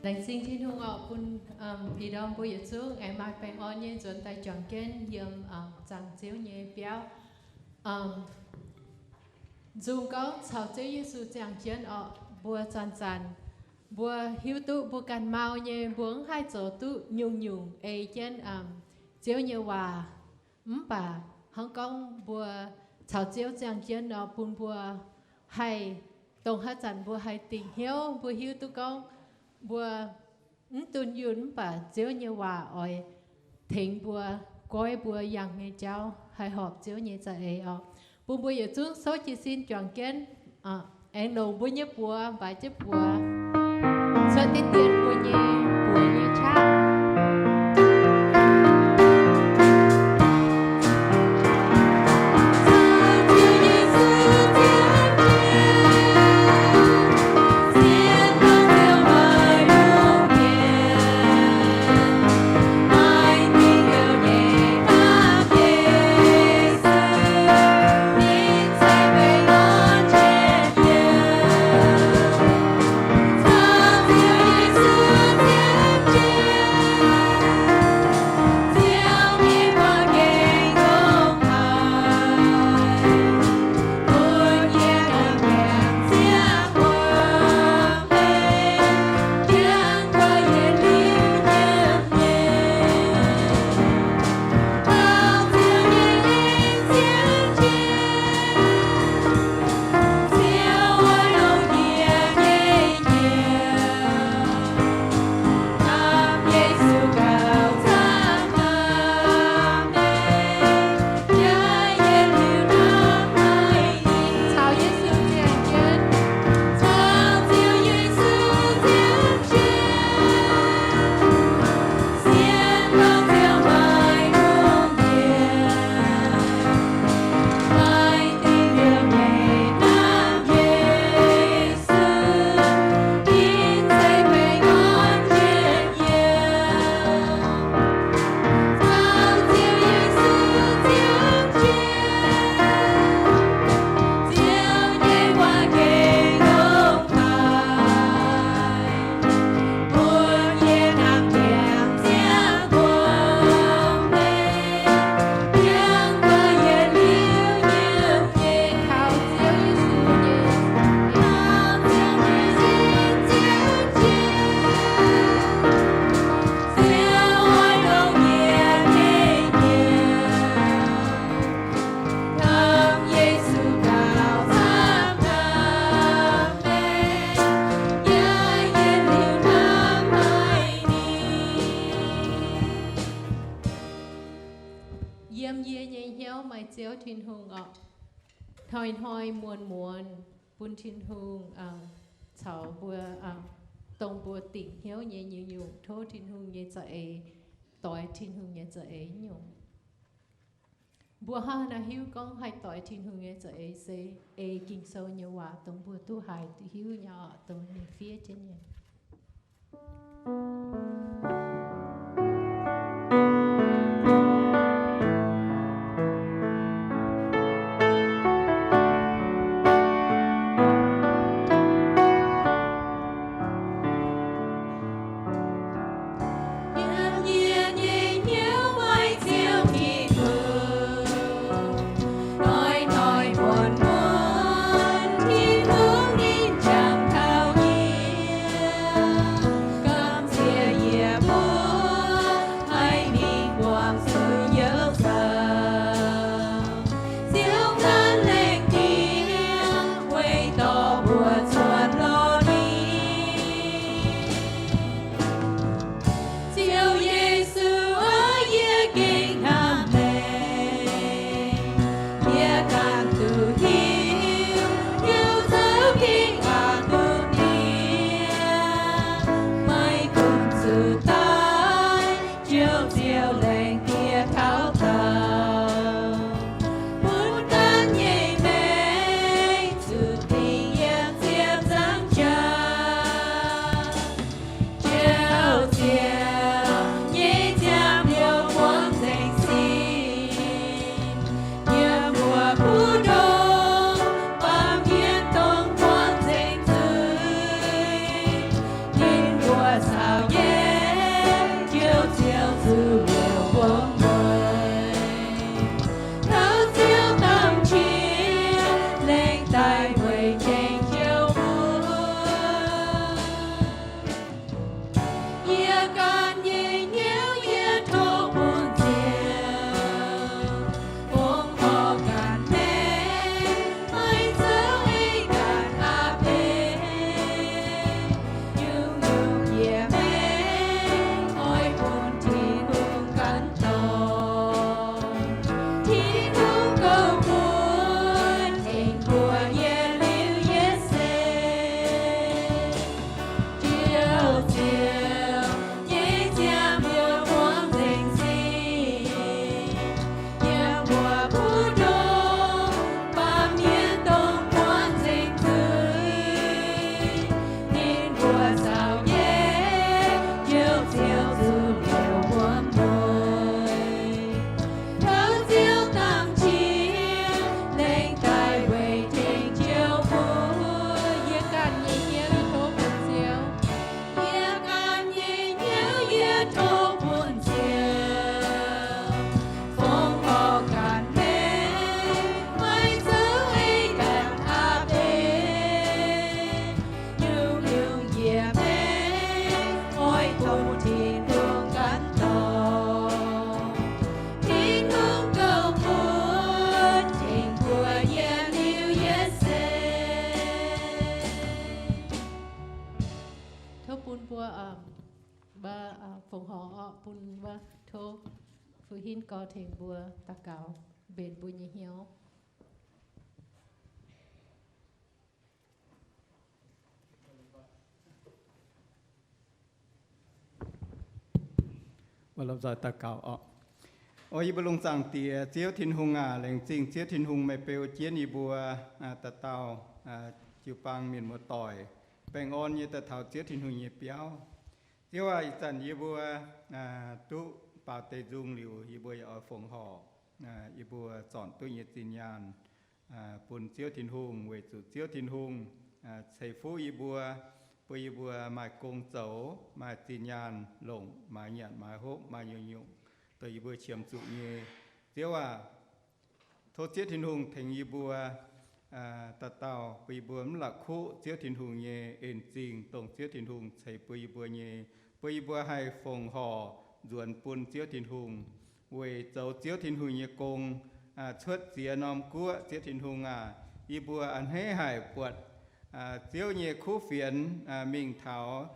Laengz zingh Tin-Hungh oc, bun ih ndorm mbuo yietc zungv aengx maaih baengh orn nyei nzuonx daaih juangc jienv yiem zaangc Ziouv nyei biauv. Nzung gorngv caux Ziouv Yesu ziangh jienv oc. Mbuo zanc-zanc mbuo hiuv duqv mbuo ganh mau nyei, mbuo mv haih zoux duqv nyungc-nyungc ei jienv Ziouv nyei waac. Mv baac hnangv gorngv mbuo caux Ziouv ziangh jienv nor, bun mbuo haih, dongh haaix zanc mbuo haih dingc hnyouv, mbuo hiuv duqv gorngv mbuo mv dunh yunh, mv baac Ziouv nyei waac oix tengx mbuo, goiv mbuo yangh nyei jauv haih horpc Ziouv nyei za'eix oc. Bun mbuo yietc zungv souv jiez sin juangc jienv, aengx longc mbuo nyei buoz mbaix jienv buoz, cuotv diqv dien mbuo nyei buoz nyei qaqv. Yiem yie nyei hnyouv maaih Ziouv Tin-Hungh oc. Hnoi-hnoi muonz-muonz bun Tin-Hungh caux mbuo, dongh mbuo dingc hnyouv nyei nyungc-nyungc, tov Tin-Hungh nyei za'eix, doix Tin-Hungh nyei za'eix nyungc. Mbuo hnangv naaiv hiuv gorngv haih doix Tin-Hungh nyei za'eix se ei Ging-Sou nyei waac dongh mbuo duqv haiz hiuv nyei oc, dongh ninh fiev jienv nyei. fongc horc orqc, bun wuov tov fu hinv gor tengx mbuo daux gaux mbenc mbuo nyei hnyouv. Mbuo lomh nzoih daux gaux oc. O yie mbuo lungh zaangc Diex, Ziouv Tin-Hungh aac, laengz zingh Ziouv Tin-Hungh meih beu jienv yie mbuo dauh dauh jiu-baang mienh muoz-doic baengh orn nyei daaih taux Ziouv Tin-Hungh nyei biauv. Ziouv aac, ih zanc yie mbuo duqv baaux deix nzung liuz, yie mbuo yaac oix fongc horc yie mbuo zornc duqv nyei zinh nyaanh bun Ziouv Tin-Hungh, weic zuqc Ziouv Tin-Hungh ceix fuqv yie mbuo, bun yie mbuo maaih gong zoux, maaih zinh nyaanh longc, maaih nyanc maaih hopv, maaih nyungc-nyungc dongh yie mbuo qiemx zuqc nyei. Ziouv aac, tov Ziouv Tin-Hungh tengx yie mbuo dauh dauh, bun yie mbuo mv la'kuqv Ziouv Tin-Hungh nyei en zingh, dongh Ziouv Tin-Hungh ceix bun yie mbuo nyei, bun yie mbuo haih fongc horc nzuonx bun Ziouv Tin-Hungh, weic zoux Ziouv Tin-Hungh nyei gong, cuotv ziex norm guoqv. Ziouv Tin-Hungh aac, yie mbuo a'hneiv haic buatc Ziouv nyei kuv fienx mingh taux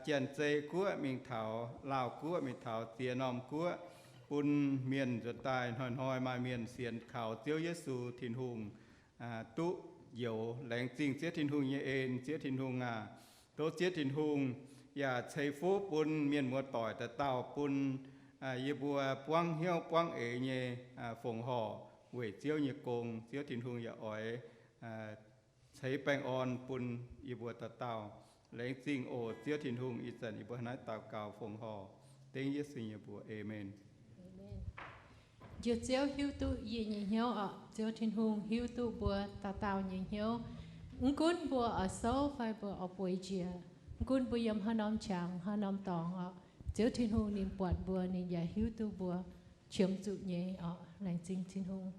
Janx-Zei guoqv, mingh taux Laauh guoqv, mingh taux ziex norm guoqv, bun mienh nzuonx daaih hnoi-hnoi maaih mienh sienx kaux Ziouv Yesu Tin-Hungh duqv njoux. Laengz zingh Ziouv Tin-Hungh nyei en. Ziouv Tin-Hungh aac, tov Ziouv Tin-Hungh yaac ceix fuqv bun mienh muoz-doic dauh dauh, bun yie mbuo buangv hnyouv buangv eix nyei fongc horc weic Ziouv nyei gong. Ziouv Tin-Hungh yaac oix ceix baengh orn bun yie mbuo dauh dauh. Laengz zingh oc Ziouv Tin-Hungh. Ih zanc yie mbuo naaiv daux gaux fongc horc dengv Yesu nyei mbuox. Aamen. Njoux Ziouv hiuv duqv yie nyei hnyouv oc. Ziouv Tin-Hungh hiuv duqv mbuo dauh dauh nyei hnyouv. Mv gunv mbuo oix souv fai mbuo oix bueix njiec, mv gunv mbuo yiem haaix norm qangx, haaix norm dorngx oc, Ziouv Tin-Hungh ninh buatc mbuo, ninh yaac hiuv duqv mbuo qiemx zuqc nyei oc. Laengz zingh Tin-Hungh.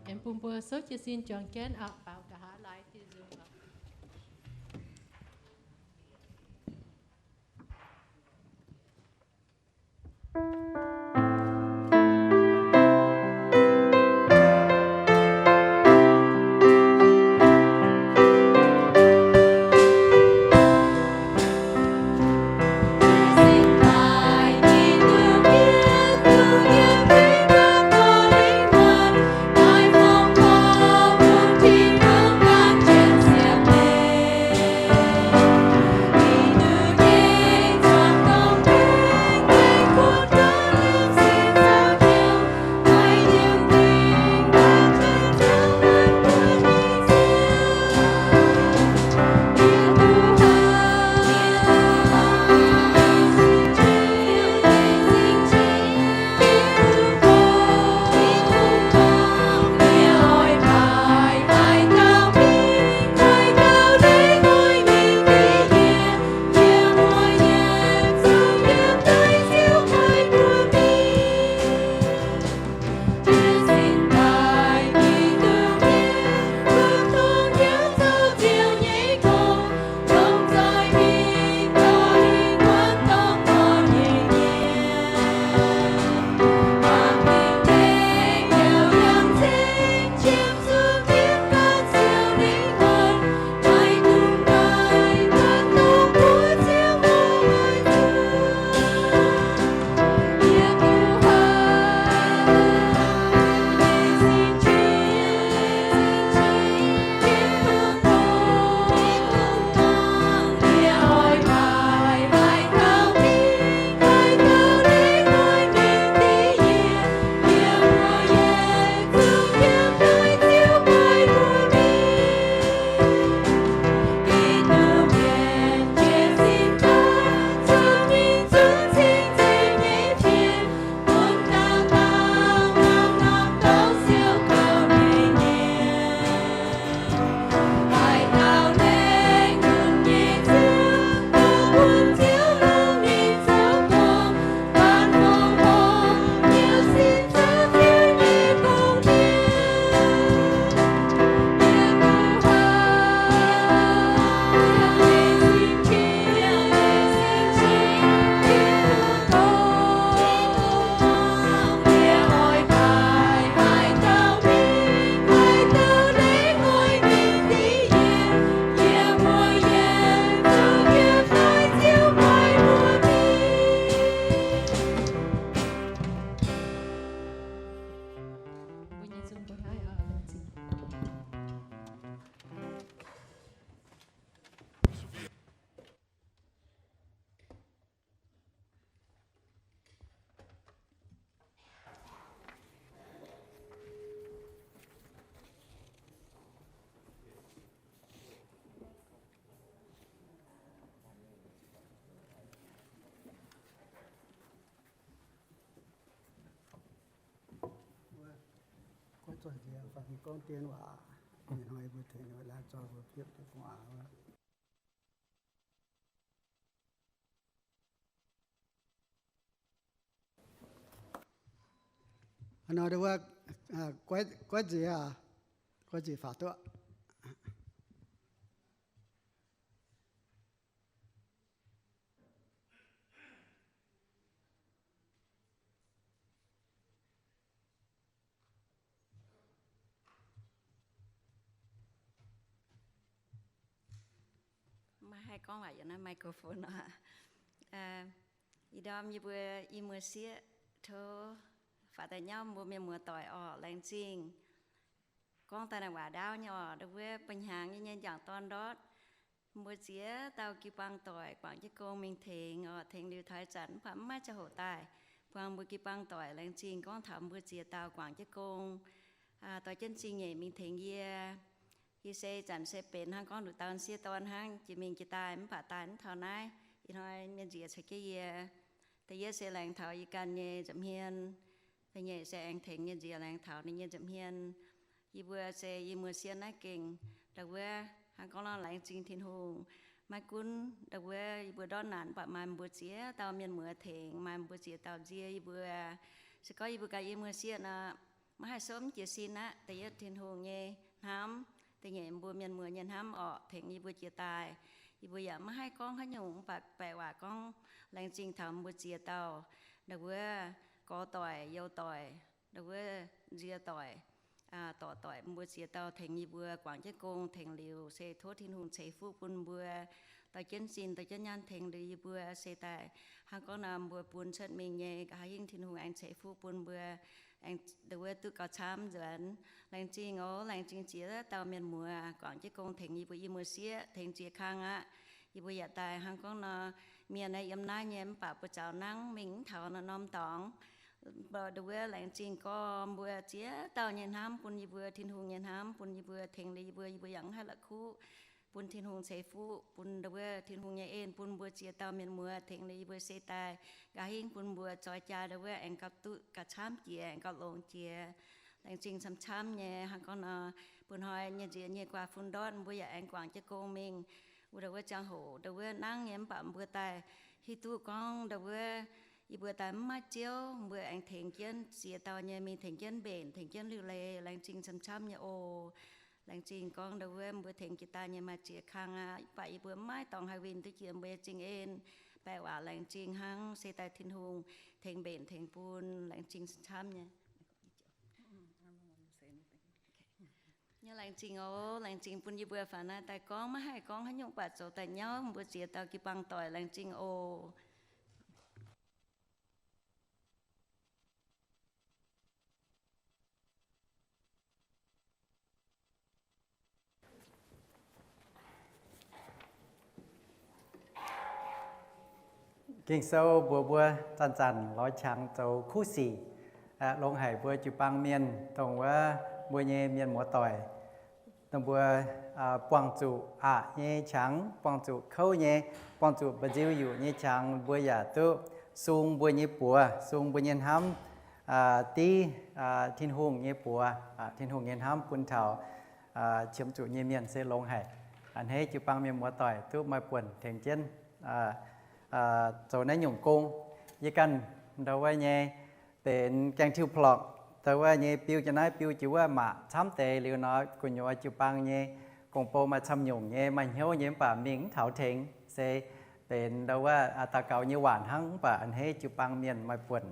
Aengx bun mbuo souv jiez sin juangc jienv oc, baaux nqa'haav laai diuh nzung oc. Doix nziex fai gorngv dien waac, ih hnoi mbuo tengx laengz zor mbuo piepv duqv gu'nguaaz wuov. Hnoi wuov, goiv nziex, goiv nziex faaux duqv. Maiv haih gorngv waac yiem naaiv microphone nor. Ih ndorm yie mbuo i muoz-sieqv tov faaux daaih nyauv mbuo mienh muoz-doic orqc, laengz zingh. Gorngv daaih naaic waac ndaauv nyei orqc, ndau wuov ba'hnyangx yie nyei njang-dorn ndortv, mbuo ziex dauh jiu-baang doic guangc jienv gong mingh tengx orqc, tengx liuz taux ih zanc mv baac mv maaih ziangh hoc daaih buangh mbuo jiu-baang doic. Laengz zingh gorngv taux mbuo ziex dauh guangc jienv gong, doix jienv zingh nyeic mingh tengx yie. Yie se ih zanc se benx hnangv gorngv nduqc dauh sieqv dorn hnangv, jiex mingh jiex daaih mv baac daaih mv taux naaiv. Ih hnoi mienh nziex caux jienv yie. Da'yietv se laengz taux yie ganh nyei nza'hmien. Da'nyeic se aengx tengx yie nziex laengz taux ninh nyei nza'hmien. Yie mbuo se i muoz-sieqv naaiv gengh ndau wuov hnangv gorngv nor laengz zingh Tin-Hungh. Maiv gunv ndau wuov yie mbuo ndortv naanc mv baac maaih mbuo ziex dauh mienh muoz tengx, maaih mbuo ziex dauh nzie yie mbuo. Se gorngv yie mbuo ganh i muoz-sieqv nor, maiv haih somv jiez sin aqv. Da'yietv Tin-Hungh nyei hnamv, da'nyeic mbuo mienh muoz nyei hnamv orqc, tengx yie mbuo jiex daaih. Yie mbuo yaac maiv haih gorngv haaix nyungc mv baac baeqc waac gorngv laengz zingh taux mbuo ziex dauh, ndau wuov gorx doic, youh doic, ndau wuov nzie doic, dorc doic, mbuo ziex dauh tengx yie mbuo guangc jienv gong tengx liuz se tov Tin-Hungh ceix fuqv bun mbuo, dorh jienv zinh dorh jienv nyaanh tengx liuz yie mbuo se daaih hnangv gorngv nor mbuo bun cuotv mingh nyei, nqa'haav hingv Tin-Hungh aengx ceix fuqv bun mbuo, aengx ndau wuov duqv gauh camv nzuonx. Laengz zingh oc, laengz zingh ziex dauh mienh muoz guangc jienv gong tengx yie mbuo i muoz-sieqv, tengx ziex kang aqv. Yie mbuo yaac daaih hnangv gorngv nor, mienh naaiv yiem naaiv nyei mv baac buoz zaux nangv mingh mv taux norm-norm dorngx. Ndau wuov laengz zingh gorngv mbuo ziex dauh nyei hnamv bun yie mbuo, Tin-Hungh nyei hnamv bun yie mbuo, tengx liuz yie mbuo, yie mbuo yaac mv haih la'kuqv, bun Tin-Hungh ceix fuqv, bun ndau wuov Tin-Hungh nyei en bun mbuo ziex dauh mienh muoz tengx liuz yie mbuo se daaih nqa'haav hingv bun mbuo zoix jaa ndau wuov aengx gauh duqv gauh camv jiex, aengx gauh longx jiex. Laengz zingh camv-camv nyei hnangv gorngv nor, bun hnoi nyei nziex nyei guaax fun ndortv mbuo yaac aengx guangc jienv gong mingh. Wuov ndau wuov ziangh hoc ndau wuov nangv nyei mv baac mbuo daaih hiuv duqv gorngv ndau wuov yie mbuo daaih mv maaih Ziouv, mbuo aengx tengx jienv ziex dauh nyei mingh tengx jienv mbenc, tengx jienv liuc leiz. Laengz zingh camv-camv nyei oc. Laengz zingh gorngv ndau wuov mbuo tengx jiex daaih nyei maaih ziex kang aqv, mv baac yie mbuo mv maaih dorngx haih winh duqv jiex mbuo nyei zingh en. Baeqc waac laengz zingh hnangv, se daaih Tin-Hungh tengx mbenc tengx bun. Laengz zingh camv-camv nyei. Nyei laengz zingh oc. Laengz zingh bun yie mbuo faaux naaiv daaih gorngv maiv haih gorngv haaix nyungc baac zoux daaih nyauv mbuo ziex dauh jiu-baang doic. Laengz zingh oc. Ging-Sou mbuox mbuo zanc-zanc lorz qangx zoux kuv sic, longx haic mbuo jiu-baang mienh, dongh wuov mbuo nyei mienh muoz-doic, dongh mbuo buangh zuqc aqc nyei qangx, buangh zuqc kouv nyei, buangh zuqc mba'nziu yuqc nyei qangx, mbuo yaac duqv sung mbuo nyei buoz, sung mbuo nyei hnamv div Tin-Hungh nyei buoz, Tin-Hungh nyei hnamv bun taux qiemx zuqc nyei mienh se longx haic. A'hneiv jiu-baang mienh muoz-doic duqv maaih buonc tengx jienv zoux naaiv nyungc gong. Yie ganh ndau wuov nyei benx gaeng-tiuv-plorqc, ndau wuov nyei biu jiex naaiv biu jiex wuov, maaih camv deix liuz nor gu'nyuoz jiu-baang nyei gong-bou maaih camv nyungc nyei, maaih hnyouv nyei mv baac mingh mv taux tengx, se benx ndau wuov daux gaux nyei waac hnangv. Mv baac a'hneiv jiu-baang mienh maaih buonc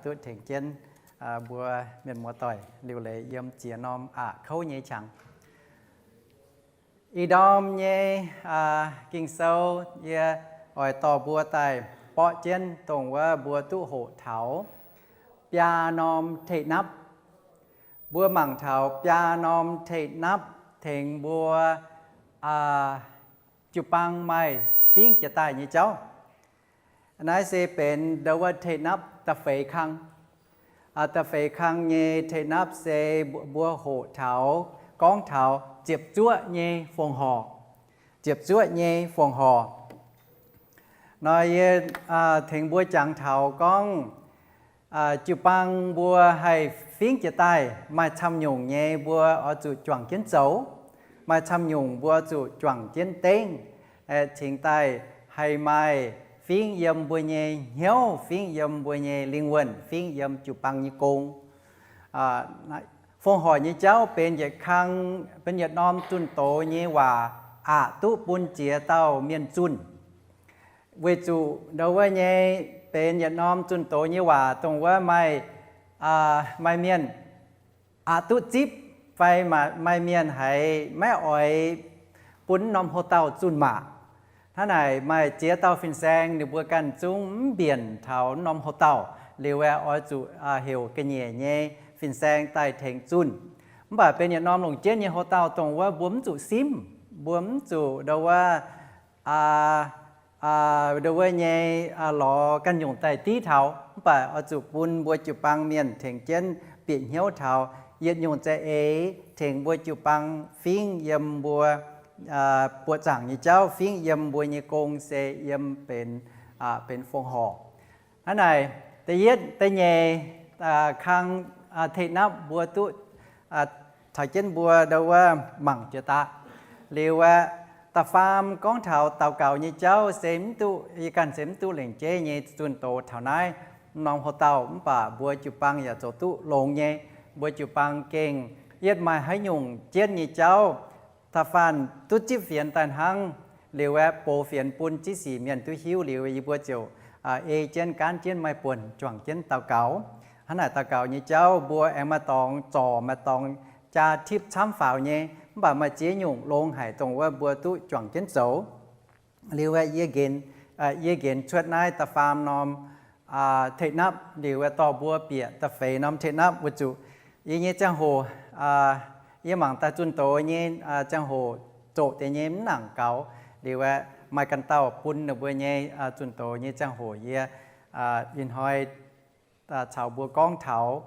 duqv tengx jienv mbuo mienh muoz-doic liuc leiz yiem ziex norm aqc kouv nyei qangx. Ih ndorm nyei Ging-Sou yie oix dorh mbuo daaih borqv jienv dongh wuov mbuo duqv hoqc taux biaa norm teih napv. Mbuo mangc taux biaa norm teih napv tengx mbuo jiu-baang maaih fingx jiex daaih nyei jauv. Naaiv se benx ndau wuov teih napv da'feix kang. Da'feix kang nyei teih napv se mbuo hoqc taux, gorngv taux ziepc zuoqv nyei fongc horc. Ziepc zuoqv nyei fongc horc. Nor yie tengx mbuo jangx taux gorngv jiu-baang mbuo haih fingv jiez daaih maaih camv nyungc nyei mbuo oix zuqc juangc jienv zoux, maaih camv nyungc mbuo zuqc juangc jienv dengv, cingx daaih haih maaih fingv yiem mbuo nyei hnyouv, fingv yiem mbuo nyei lingh wuonh, fingv yiem jiu-baang nyei gong. Fongc horc nyei jauv benx yietc kang, benx yietc norm zunh doz nyei waac, aqc duqv bun ziex dauh mienh zunh. Weic zuqc ndau wuov nyei benx yietc norm zunh doz nyei waac dongh wuov maaih, maaih mienh aqc duqv zipv fai maaih mienh haiz maiv oix bun norm hoc-dauh zunh maac. Hnangv naaic maaih ziex dauh fin-saeng ninh mbuo ganh zungv mv mbienc taux norm hoc-dauh, liuz aeqv, oix zuqc heuc ga'nyiec nyei fin-saeng daaih tengx zunh. Mv baac benx yietc norm longc jienv nyei hoc-dauh dongh wuov mbuo mv zuqc simv, mbuo mv zuqc ndau wuov, ndau wuov nyei lorz ganh nyungc daaih div taux, mv baac oix zuqc bun mbuo jiu-baang mienh tengx jienv bieqc hnyouv taux yietc nyungc za'eix tengx mbuo jiu-baang fingv yiem mbuo buoqc zaangc nyei jauv, fingv yiem mbuo nyei gong se yiem benx, benx fongc horc. Hnangv naaic, da'yietv, da'nyeic kang, tengx napv mbuo duqv caux jienv mbuo ndau wuov mangc jiex daaih. Liuz aeqv, da'faam gorngv taux daux gaux nyei jauv se mv duqv, yie ganh se mv duqv lengc jeiv nyei zunh doz taux naaiv norm hoc-dauh, mv baac mbuo jiu-baang yaac zoux duqv longx nyei. Mbuo jiu-baang gengh yietv maaih haaix nyungc jienv nyei jauv, da'faanh duqv zipv fienx daaih hnangv, liuz aeqv, box fienx bun ziex sic mienh duqv hiuv liuz, yie mbuo ziouc ei jienv gaanv jienv maaih buonc juangc jienv daux gaux. Hnangv naaic daux gaux nyei jauv mbuo aengx maaih dorngx zorc, maaih dorngx jaa tipv camv faaux nyei, mv baac maaih ziex nyungc longx haic dongh wuov mbuo duqv juangc jienv zoux. Liuz aeqv, yie nqenx, yie nqenx cuotv naaiv da'faam norm tengx napv liuz aeqv, dorh mbuo bieqc da'feix norm tengx napv weic zuqc yie nyei ziangh hoc, yie mangc daaih zunh doz nyei ziangh hoc zoqc deix nyei mv nangc gaux. Liuz aeqv, maaih ganh dauh bun ninh mbuo nyei zunh doz nyei ziangh hoc yie ih hnoi caux mbuo gorngv taux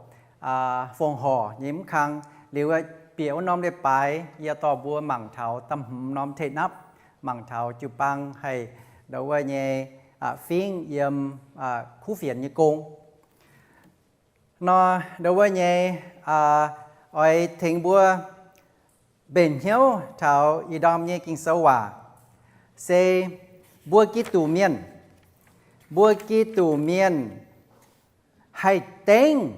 fongc horc nyei mv kang. Liuz aeqv, bieqc wuov norm leiz-baaix yie dorh mbuo mangc taux da'hmz norm tengx napv, mangc taux jiu-baang haih ndau wuov nyei fingv yiem kuv fienx nyei gong. Nor ndau wuov nyei oix tengx mbuo mbenc hnyouv taux ih ndorm nyei Ging-Sou waac se mbuo Giduc mienh, mbuo Giduc mienh haih dengv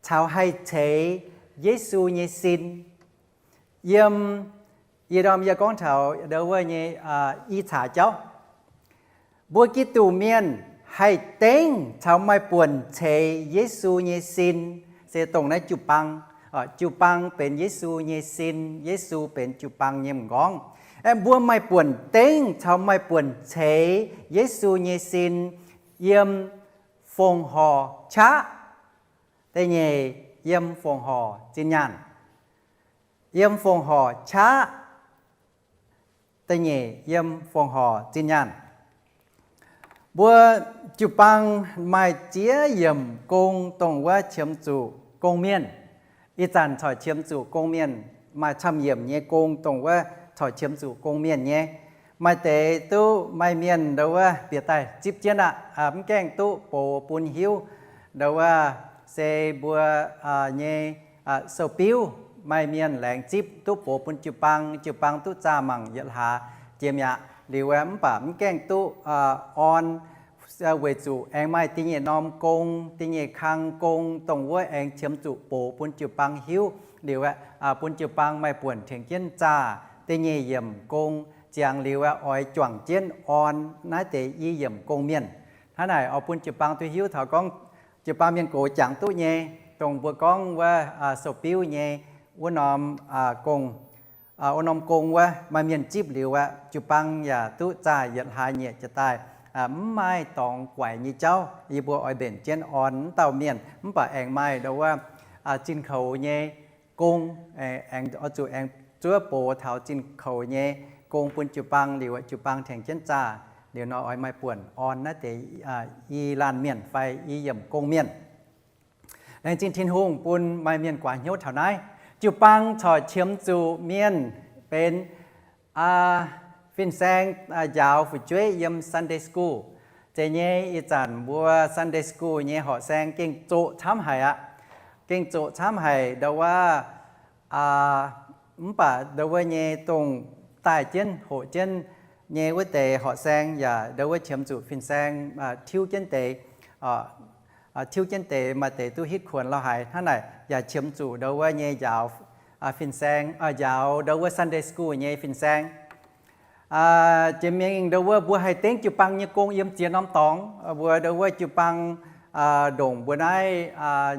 caux haih ceix Yesu nyei sin. Yiem ih ndorm yie gorngv taux ndau wuov nyei i caax jauv, mbuo Giduc mienh haih dengv caux maaih buonc ceix Yesu nyei sin, se dongh naaiv jiu-baang. Jiu-baang benx Yesu nyei sin, Yesu benx jiu-baang nyei m'nqorngv. Aeqv, mbuo maaih buonc dengv caux maaih buonc ceix Yesu nyei sin yiem fongc horc qaqv. Da'nyeic, yiem fongc horc zinh nyaanh. Yiem fongc horc qaqv. Da'nyeic, yiem fongc horc zinh nyaanh. Mbuo jiu-baang maaih ziex yiemc gong dongh wuov qiemx zuqc gong-mienh. Ih zanc corc qiemx zuqc gong-mienh, maaih camv yiemc nyei gong dongh wuov corc qiemx zuqc gong-mienh nyei. Maaih deix duqv maaih mienh ndau wuov bieqc daaih zipv jienv aqv, mv gaengh duqv box bun hiuv. Ndau wuov se mbuo nyei sou-biuv, maaih mienh laengz zipv duqv box bun jiu-baang, jiu-baang duqv zaah mangc yietc hlaax jiex mi'aqv. Liuz aeqv, mv baac mv gaengh duqv orn weic zuqc aengx maaih da'nyeic norm gong, da'nyeic kang gong dongh wuov aengx qiemx zuqc box bun jiu-baang hiuv. Liuz aeqv, bun jiu-baang maaih buonc tengx jienv zaah da'nyeic yiemc gong ziangx liuz aeqv, oix juangc jienv orn naaiv deix i yiemc gong-mienh. Hnangv naaic oix bun jiu-baang duqv hiuv taux gorngv jiu-baang mienh gox jangx duqv nyei, dongh mbuo gorngv wuov sou-biuv nyei wuov norm gong, wuov norm gong wuov maaih mienh zipv liuz aeqv, jiu-baang yaac duqv zaah yietc hlaax nyieqc jiex daaih, mv maaih dorngx guaix nyei jauv. Yie mbuo oix mbenc jienv orn wuov dauh mienh, mv baac aengx maaih ndau wuov zinh koux nyei gong, aengx oix zuqc aengx zuov box taux zinh koux nyei gong bun jiu-baang liuz, jiu-baang tengx jienv zaah. Liuz nor oix maaih buonc orn naaiv deix i laanh mienh fai i yiemc gong-mienh. Laengz zingh Tin-Hungh bun maaih mienh guaax hnyouv taux naaiv. Jiu-baang corc qiemx zuqc mienh benx fin-saeng njaaux fu'jueiv yiem Sunday school. Deix nyei ih zanc mbuo Sunday School nyei horqc saeng gengh zoqc camv haic aqv. Gengh zoqc camv haic ndau wuov, mv baac ndau wuov nyei dongh daaih jienv hoqc jienv nyei wuov deix horqc saeng yaac ndau wuov qiemx zuqc fin-saeng tiuv jienv deix, tiuv jienv deix maaih deix duqv hitv kuonx lorh haic hnangv naaic, yaac qiemx zuqc ndau wuov nyei njaaux fin-saeng, njaaux ndau wuov Sunday School nyei fin-saeng. Jiex mingh ndau wuov mbuo haih dengv jiu-baang nyei gong yiem ziex norm dorngx. Mbuo ndau wuov jiu-baang ndongc mbuo naaiv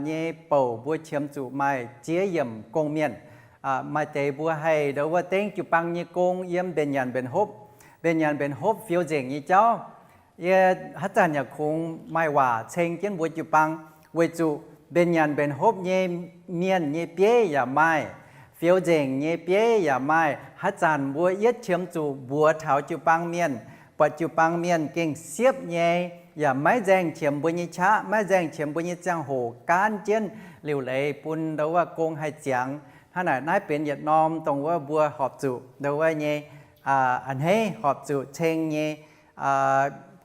nyei bouc mbuo qiemx zuqc maaih ziex yiemc gong-mienh. Maaih deix mbuo haih ndau wuov dengv jiu-baang nyei gong yiem mbenc nyanc mbenc hopv, mbenc nyanc mbenc hopv fiou nzengc nyei jauv. Yie haaix zanc yaac kungx maaih waac ceng jienv mbuo jiu-baang, weic zuqc mbenc nyanc mbenc hopv nyei mienh nyei bieiv yaac maaih, fiou nzengc nyei bieiv yaac maaih. Haaix zanc mbuo yietv qiemx zuqc mbuox taux jiu-baang mienh, buatc jiu-baang mienh gengh siepv nyei, yaac maiv nzaeng qiemx mbuo nyei qaqv, maiv nzaeng qiemx mbuo nyei ziangh hoc, gaanv jienv liuc leiz bun ndau wuov gong haih ziangx. Hnangv naaic, naaiv benx yietc norm dongh wuov mbuo horpc zuqc ndau wuov nyei a'hneiv horpc zuqc ceng nyei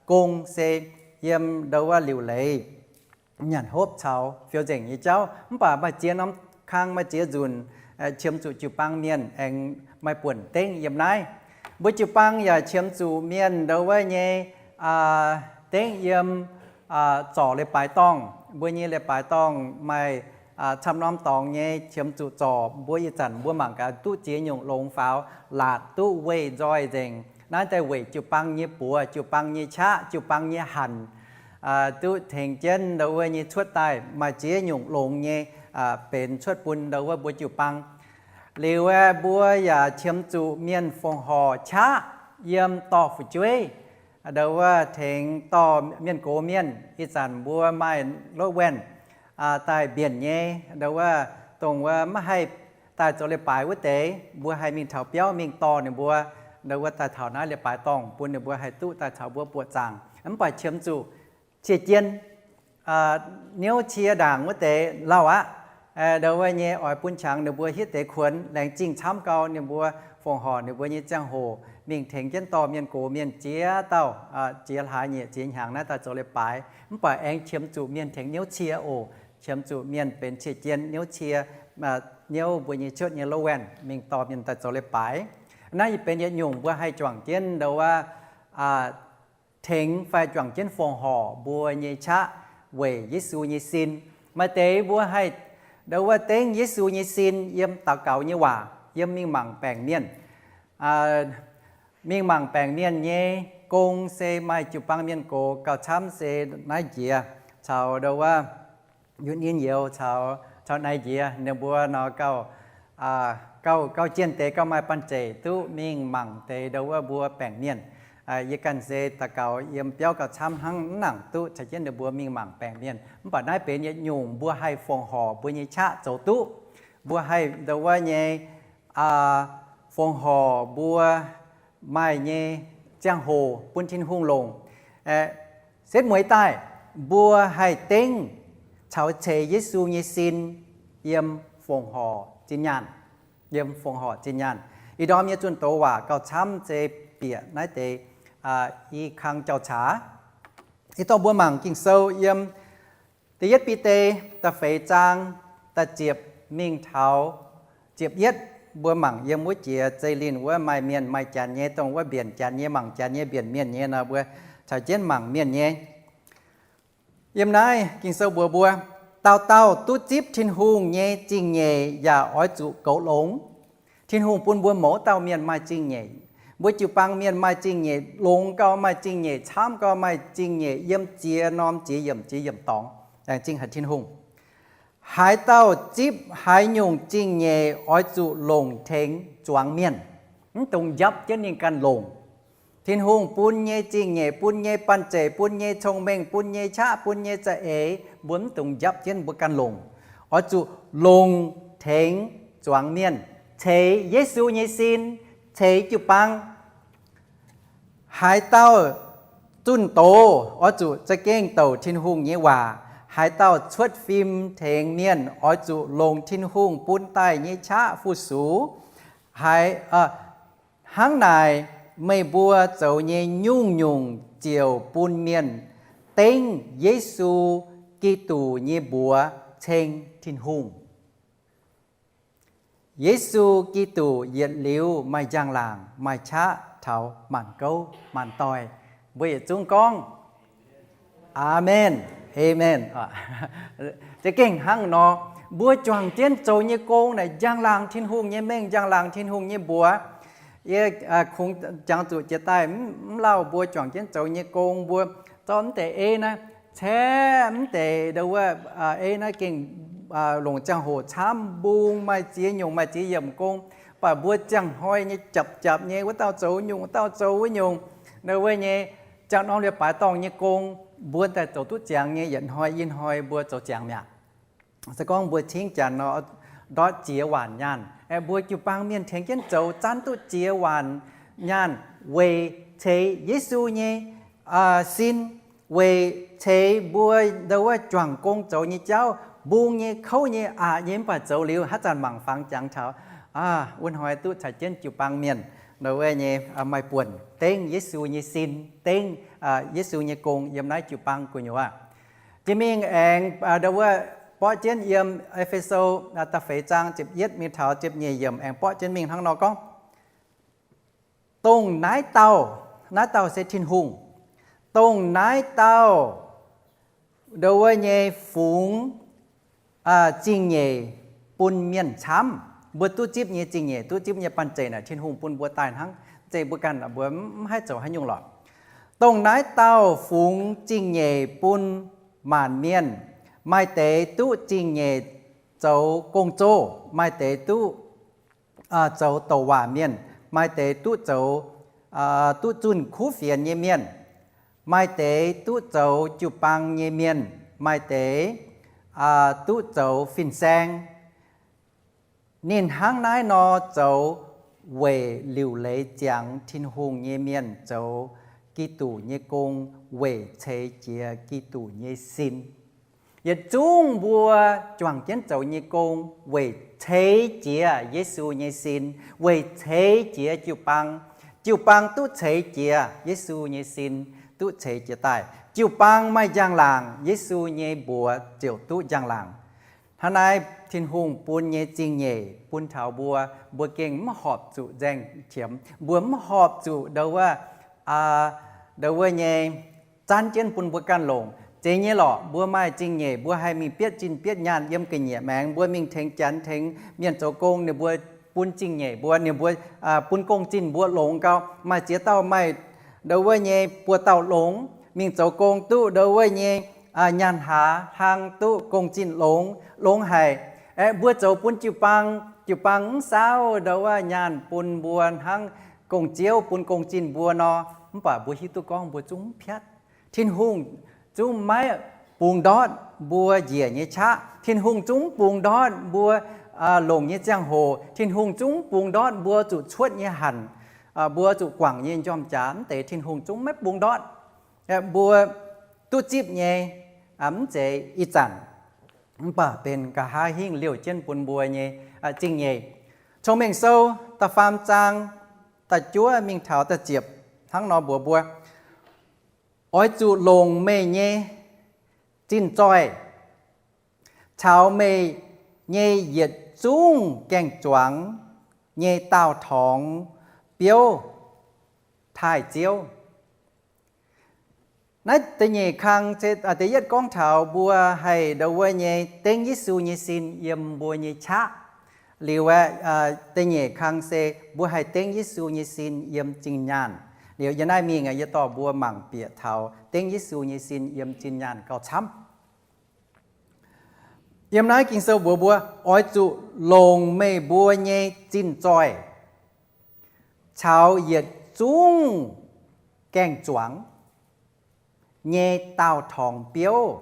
gong se yiem ndau wuov liuc leiz, nyanc hopv caux fiou nzengc nyei jauv. Mv baac maaih ziex norm kang, maaih ziex nzunc qiemx zuqc jiu-baang mienh aengx maaih buonc dengv yiem naaiv. Mbuo jiu-baang yaac qiemx zuqc mienh ndau wuov nyei dengv yiem zorc leiz-baaix dorngh. Mbuo nyei leiz-baaix dorngh maaih camv norm dorngx nyei qiemx zuqc zorc. Mbuo ih zanc mbuo mangc gaax duqv ziex nyungc longx faaux, laatc duqv weih nzoih nzengc. Naaiv daaih weic jiu-baang nyei buoz, jiu-baang nyei qaqv, jiu-baang nyei hanc duqv tengx jienv ndau wuov nyei cuotv daaih maaih ziex nyungc longx nyei benx cuotv bun ndau wuov mbuo jiu-baang. Liuz aeqv, mbuo yaac qiemx zuqc mienh fongc horc qaqv yiem dorh fu'jueiv, ndau wuov tengx dorh mienh gox mienh. Ih zanc mbuo maaih lov-waen daaih mbienc nyei, ndau wuov dongh wuov maiv haih daaih zoux leiz-baaix wuov deix, mbuo haih mingh taux biauv mingh dorh ninh mbuo, ndau wuov daaih taux naaiv leiz-baaix dorngh bun ninh mbuo haih duqv daaih caux mbuo buoqc zaangc. Mv baac qiemx zuqc cie jien, niouv cie ndaangc wuov deix lauh aqv. Ndau wuov nyei oix bun qangx ninh mbuo hitv deix kuonx, laengz zingh camv gau ninh mbuo fongc horc ninh mbuo nyei ziangh hoc mingh tengx jienv dorh mienh gox mienh ziex dauh, ziex hlaax nyieqc ziex hnyangx naaiv daaih zoux leiz-baaix. Mv baac aengx qiemx zuqc mienh tengx niouv cie oc. Qiemx zuqc mienh benx cie jien niouv cie, niouv mbuo nyei cuotv nyei lov-waen mingh dorh mienh daaih zoux leiz-baaix. Naaiv benx yietc nyungc mbuo haih juangc jienv ndau wuov tengx fai juangc jienv fongc horc mbuo nyei qaqv weic Yesu nyei sin. Maaih deix mbuo haih ndau wuov dengv Yesu nyei sin yiem daux gaux nyei waac, yiem mingh mangc baengc mienh. Mingh mangc baengc mienh nyei gong se maaih jiu-baang mienh gox gauh camv se naaiv njiec caux ndau wuov Yutv Ninh Youz caux, caux naaiv njiec ninh mbuo nor gauh, gauh, gauh jienh deix gauh maaih banh zeic duqv mingh mangc deix ndau wuov mbuo baengc mienh. Yie ganh se daux gaux yiem biauv gauh camv hnangv, mv nangc duqv caux jienv ninh mbuo mingh mangc baengc mienh. Mv baac naaiv benx yietc nyungc mbuo haih fongc horc mbuo nyei qaqv zoux duqv. Mbuo haih ndau wuov nyei fongc horc mbuo maaih nyei ziangh hoc bun Tin-Hungh longc. Setv mueiz daaih, mbuo haih dengv caux ceix Yesu nyei sin yiem fongc horc zinh nyaanh, yiem fongc horc zinh nyaanh. Ih ndorm nyei zunh doz waac gauh camv se bieqc naaiv deix i kang jauv-caax. Ih dorh mbuo mangc Ging-Sou yiem da'yietv Bide da'feix zaang da'ziepc mingh taux ziepc yietv. Mbuo mangc yiem wuov jiex zeiv-lin wuov maaih mienh maaih janx nyei, dongh wuov mbienc janx nyei, mangc janx nyei, mbienc mienh nyei nor, mbuo caux jienv mangc mienh nyei. Yiem naaiv Ging-Sou mbuox mbuo, dauh dauh duqv zipv Tin-Hungh nyei zingh nyeic yaac oix zuqc goux longx. Tin-Hungh bun mbuo mouz dauh mienh maaih zingh nyeic. Mbuo jiu-baang mienh maaih zingh nyeic, longx gauh maaih zingh nyeic, camv gauh maaih zingh nyeic, yiem ziex norm ziex yiemc ziex yiemc dorngx. Laengz zingh haic Tin-Hungh. Haaix dauh zipv haaix nyungc zingh nyeic oix zuqc longc tengx zuangx mienh. Mv dungx njapv jienv ninh ganh longc. Tin-Hungh bun nyei zingh nyeic, bun nyei banh zeic, bun nyei cong-mengh, bun nyei qaqv, bun nyei za'eix, mbuo mv dungx njapv jienv mbuo ganh longc. Oix zuqc longc tengx zuangx mienh, ceix Yesu nyei sin, ceix jiu-baang. Haaix dauh zunh doz oix zuqc za'gengh douc Tin-Hungh nyei waac. Haaix dauh cuotv fim tengx mienh oix zuqc longc Tin-Hungh bun daaih nyei qaqv fu-sux. Haaix, hnangv naaic, meih mbuo zoux nyei nyungc-nyungc ziouc bun mienh dengv Yesu Giduc nyei mbuox ceng Tin-Hungh. Yesu Giduc yietc liuz maaih njang-laangc, maaih qaqv taux maanc gouv maanc doic. Mbuo yietc zungv gorngv, Aamen. Aamen. Za'gengh hnangv nor, mbuo juangc jienv zoux nyei gong naaic, njang-laangc Tin-Hungh nyei mengh, njang-laangc Tin-Hungh nyei mbuox. Yie kungx jangx zuqc jiex daaih mv lauh mbuo juangc jienv zoux nyei gong, mbuo zorqv mv deix ei naaiv caeqv mv deix ndau wuov ei naaiv gengh longc ziangh hoc camv, mbung maaih ziex nyungc maaih ziex yiemc gong, mv baac mbuo ziangh hnoi nyei japc japc nyei, wuov dauh zoux nyungc, wuov dauh zoux wuov nyungc, ndau wuov nyei, ziangh norm liuz baaix dorngh nyei gong, mbuo daaih zoux duqv ziangx nyei. Yietc hnoi i hnoi mbuo zoux ziangx mi'aqv. Se gorngv mbuo cingv janx nor, ndortv ziex waanc nyaanh. Aeqv, mbuo jiu-baang mienh tengx jienv zoux zanv duqv ziex waanc nyaanh weic ceix Yesu nyei sin, weic ceix mbuo ndau wuov juangc gong zoux nyei jauv, mbung nyei, kouv nyei, aqc nyei, mv baac zoux liuz haaix zanc mangc fangx jangx taux, wuov hnoi duqv caux jienv jiu-baang mienh ndau wuov nyei maaih buonc dengv Yesu nyei sin, dengv Yesu nyei gong yiem naaiv jiu-baang gu'nyuoz. Jiex mingh aengx ndau wuov borqv jienv yiem E^fe^so da'feix zaang ziepc yietv mingh taux ziepc nyeic yiemc aengx borqv jienv mingh hnangv nor gorngv, Dongh naaiv dauh, naaiv dauh se Tin-Hungh, dongh naaiv dauh ndau wuov nyei fungx zingh nyeic bun mienh camv. Mbuo duqv zipv nyei zingh nyeic, duqv zipv nyei banh zeic naaic Tin-Hungh bun mbuo daaih hnangv. Zeiz mbuo ganh mbuo mv haih zoux haaix nyungc lorqc. Dongh naaiv dauh fungx zingh nyeic bun maanc mienh. Maaih deix duqv zingh nyeic zoux gong-zoh, maaih deix duqv zoux douc waac mienh, maaih deix duqv zoux, duqv zunh kuv fienx nyei mienh, maaih deix duqv zoux jiu-baang nyei mienh, maaih deix duqv zoux fin-saeng. Ninh hnangv naaiv nor zoux weic liuc leiz ziangx Tin-Hungh nyei mienh zoux Giduc nyei gong, weic ceix jiez Giduc nyei sin. Yietc zungv mbuo juangc jienv zoux nyei gong weic ceix jiez Yesu nyei sin, weic ceix jiez jiu-baang. Jiu-baang duqv ceix jiez Yesu nyei sin, duqv ceix jiez daaih. Jiu-baang maaih njang-laangc, Yesu nyei mbuox ziouc duqv njang-laangc. Hnangv naaiv Tin-Hungh bun nyei zingh nyeic bun taux mbuo, mbuo gengh mv horpc zuqc nzaeng qiemx, mbuo mv horpc zuqc ndau wuov, ndau wuov nyei zanv jienv bun mbuo ganh longc. Zeiz nyei lorqc, mbuo maaih zingh nyeic, mbuo haih mingh bietv zinh bietv nyaanh yiem ga'nyiec maengx, mbuo mingh tengx janx tengx mienh zoux gong, ninh mbuo bun zingh nyeic mbuo, ninh mbuo bun gong-zinh mbuo longx gau. Maaih ziex dauh maaih ndau wuov nyei buoz-dauh longx, mingh zoux gong duqv ndau wuov nyei nyaanh haaz hlang duqv gong-zinh longx, longx haic. Aeqv, mbuo zoux bun jiu-baang, jiu-baang mv saauv ndau wuov nyaanh bun mbuo hnangv gong-ziouv bun gong-zinh mbuo nor, mv baac mbuo hiuv duqv gorngv mbuo zungv mv piatv. Tin-Hungh zungv maiv bungx ndortv mbuo njiec nyei qaqv. Tin-Hungh zungv mv bungx ndortv mbuo longc nyei ziangh hoc. Tin-Hungh zungv mv bungx ndortv mbuo zuqc cuotv nyei hanc, mbuo zuqc guangc nyei njormh jaax. Mv deix Tin-Hungh zungv maiv bungx ndortv. Mbuo duqv zipv nyei mv zeiz ih zanc, mv baac benx nqa'haav hingv liouh jienv bun mbuo nyei zingh nyeic. Cong-Mengh Sou da'faam zaang da'juov mingh taux da'ziepc hnangv nor mbuox mbuo, Oix zuqc longc meih nyei zinh zoih caux meih nyei yietc zungv gaeng-zuangx nyei daauh torngx biouv taaih Ziouv. Naaiv da'nyeic kang se da'yietv gorngv taux mbuo haih ndau wuov nyei dengv Yesu nyei sin yiem mbuo nyei qaqv. Liuz aeqv, da'nyeic kang se mbuo haih dengv Yesu nyei sin yiem zinh nyaanh. Liuz yiem naaiv mingh yie dorh mbuo mangc bieqc taux dengv Yesu nyei sin yiem zinh nyaanh gauh camv. Yiem naaiv Ging-Sou mbuox mbuo, Oix zuqc longc meih mbuo nyei zinh zoih caux yietc zungv gaeng-zuangx nyei daauh torngx biouv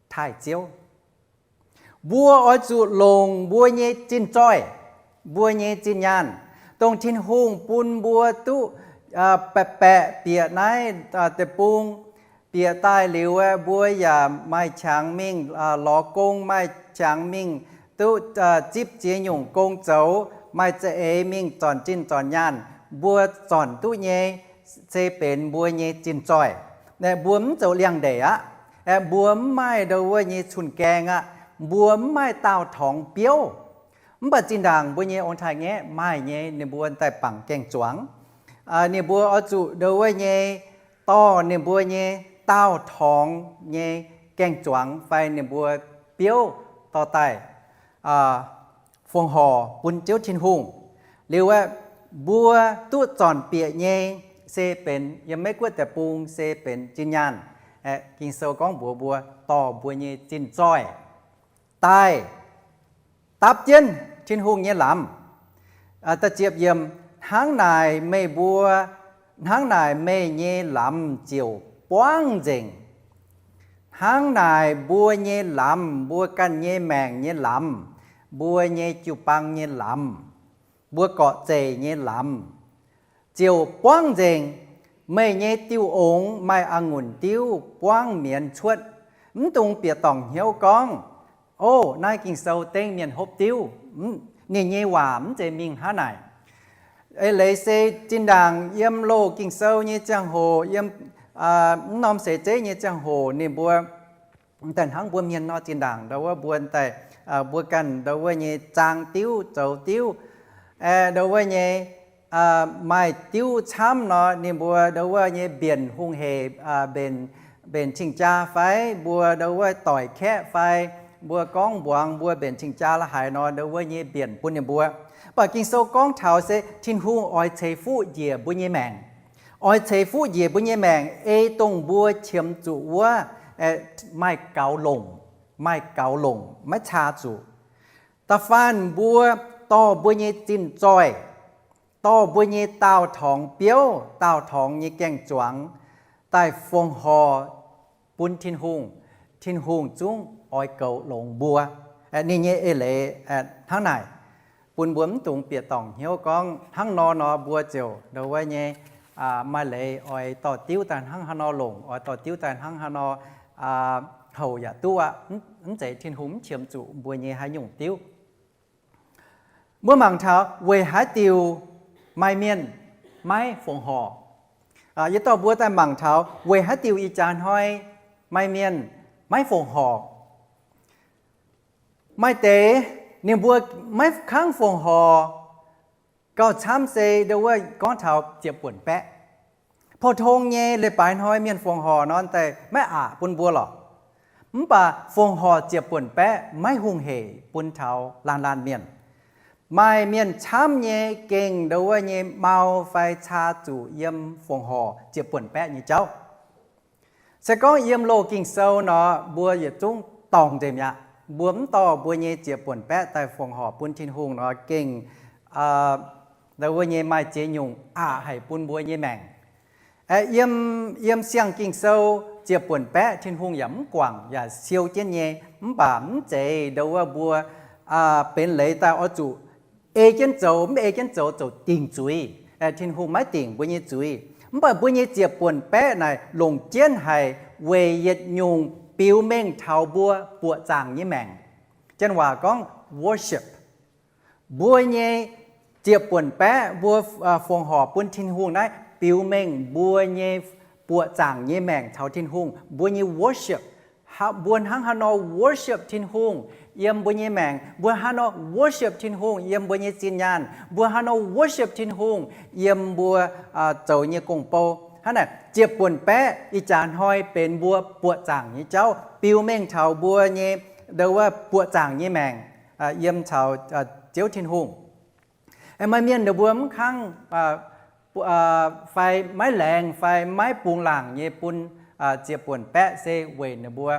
taaih Ziouv. Mbuo oix zuqc longc mbuo nyei zinh zoih, mbuo nyei zinh nyaanh, dongh Tin-Hungh bun mbuo duqv baeqc baeqc bieqc naaiv deic-bung, bieqc daaih liuz aeqv, mbuo yaac maaih qangx mingh lorz gong, maaih qangx mingh duqv zipv ziex nyungc gong zoux, maaih za'eix mingh zornc zinh zornc nyaanh, mbuo zornc duqv nyei. se benx mbuo nyei zinh zoih. Mbuo mv zoux liangx-ndeic aqv. Mbuo mv maaih ndo wuov nyei cun-gaeng aqv. Mbuo mv maaih daauh torngx biouv. Mv baac zinh ndaangc mbuo nyei ong-taaix-ngaeqv maaih nyei, ninh mbuo daaih bangc gaeng-zuangx. Ninh mbuo oix zuqc ndo wuov nyei dorh ninh mbuo nyei daauh torngx nyei gaeng-zuangx fai ninh mbuo biouv dorh daaih fongc horc bun Ziouv Tin-Hungh. Liuz aeqv, mbuo duqv zornc bieqc nyei se benx yiem Meiv Guoqv deic-bung se benx zinh nyaanh. Ging-Sou gorngv mbuox mbuo dorh mbuo nyei zinh zoih daaih dapv jienv Tin-Hungh nyei lamz. Hnangv naaic meih mbuo, hnangv naaic meih nyei lamz ziouc buangv nzengc. Hnangv naaic mbuo nyei lamz, mbuo ganh nyei maengc nyei lamz, mbuo nyei jiu-baang nyei lamz, mbuo gorqv-zeic nyei lamz ziouc buangv nzengc. Meih nyei diuh ongx maaih a'ngunc diuv buangv mienz cuotv. Mv dungx bieqc dorngc hnyouv gorngv, O, naaiv Ging-Sou dengv mienh hopv diuv. Ninh nyei waac mv zeiz mingh hnangv naaic. Eix leiz se zinh ndaangc yiem loz Ging-Sou nyei ziangh hoc, yiem mv norm seix zeiv nyei ziangh hoc, ninh mbuo daaih hnangv mbuo mienh nor zinh ndaangc ndo wuov mbuo daaih, mbuo ganh ndo wuov nyei zaang diuv, zoux diuv, ndo wuov nyei maaih diuv camv nor, ninh mbuo ndo wuov nyei mbienc hungh hec, mbenc cing-jaa fai mbuo ndo wuov doic kaeqv fai mbuo gorngv mbuangz mbuo mbenc cing-jaa la'haaix nor, ndo wuov nyei mbienc bun ninh mbuo. Mv baac Ging-Sou gorngv taux se Tin-Hungh oix ceix fuqv njiec mbuo nyei maengc. Oix ceix fuqv njiec mbuo nyei maengc ei dongh mbuo qiemx zuqc wuov maaih gaux longc, maaih gaux longc maiv caa zuqc. Da'faanh mbuo dorh mbuo nyei zinh zoih, dorh mbuo nyei daauh torngx biouv, daauh torngx nyei gaeng-zuangx daaih fongc horc bun Tin-Hungh, Tin-Hungh zungv oix goux longx mbuo. Ninh nyei eix leiz hnangv naaic, bun mbuo mv dungx bieqc dorngc hnyouv gorngv hnangv nor nor mbuo ziouc ndo wuov nyei maaih leiz oix dorh diuv daaih hnangv haaix nor longc, oix dorh diuv daaih hnangv haaix nor houc yaac duqv aqv. Mv zeiz, Tin-Hungh mv qiemx zuqc mbuo nyei haaix nyungc diuv. Mbuo mangc taux weic haaix diuc maaih mienh maiv fongc horc. Yie dorh mbuo daaih mangc taux weic haaix diuc ih jaax hnoi maaih mienh maiv fongc horc. Maaih deix ninh mbuo maiv kangv fongc horc gauh camv se ndo wuov gorngv taux ziepc buonc baeqv. Pou-tong nyei leiz-baaix hnoi mienh fongc horc nor daaih maiv aqc bun mbuo lorqc. Mv baac fongc horc ziepc buonc baeqv maiv hungh hec bun taux laanh laanh mienh. Maaih mienh camv nyei gengh ndo wuov nyei mau fai caa zuqc yiem fongc horc ziepc buonc baeqv nyei jauv. Se gorngv yiem loz Ging-Sou nor, mbuo yietc zungv dorngc nzemc aqv. Mbuo mv dorh mbuo nyei ziepc buonc baeqv daaih fongc horc bun Tin-Hungh nor, gengh ndo wuov nyei maaih ziex nyungc aqc haic bun mbuo nyei maengc. Yiem, yiem siang Ging-Sou ziepc buonc baeqv Tin-Hungh yaac mv guangc yaac siou jienv nyei. Mv baac mv zeiz ndo wuov mbuo benx leiz daaih oix zuqc ei jienv zoux, mv ei jienv zoux zoux dingc zuiz. Tin-Hungh maiv dingc mbuo nyei zuiz. Mv baac mbuo nyei ziepc buonc baeqv naaic longc jienv haic weic yietc nyungc biux mengh taux mbuo buoqc zaangc nyei maengc. Janx waac gorngv worship. Mbuo nyei ziepc buonc baeqv mbuo fongc horc bun Tin-Hungh naaiv biux mengh mbuo nyei buoqc zaangc nyei maengc taux Tin-Hungh, mbuo nyei worship. Mbuo hnangv haaix nor worship Tin-Hungh yiem mbuo nyei maengc, mbuo hnangv haaix nor worship Tin-Hungh yiem mbuo nyei zinh nyaanh, mbuo hnangv haaix nor worship Tin-Hungh yiem mbuo zoux nyei gong-bou. Hnangv naaic ziepc buonc baeqv ih jaax hnoi benx mbuo buoqc zaangc nyei jauv, biux mengh taux mbuo nyei ndo wuov buoqc zaangc nyei maengc yiem caux Ziouv Tin-Hungh. Maaih mienh ninh mbuo mv kangv fai maiv laengz fai maiv bungx laangc nyei bun ziepc buonc baeqv se weic ninh mbuo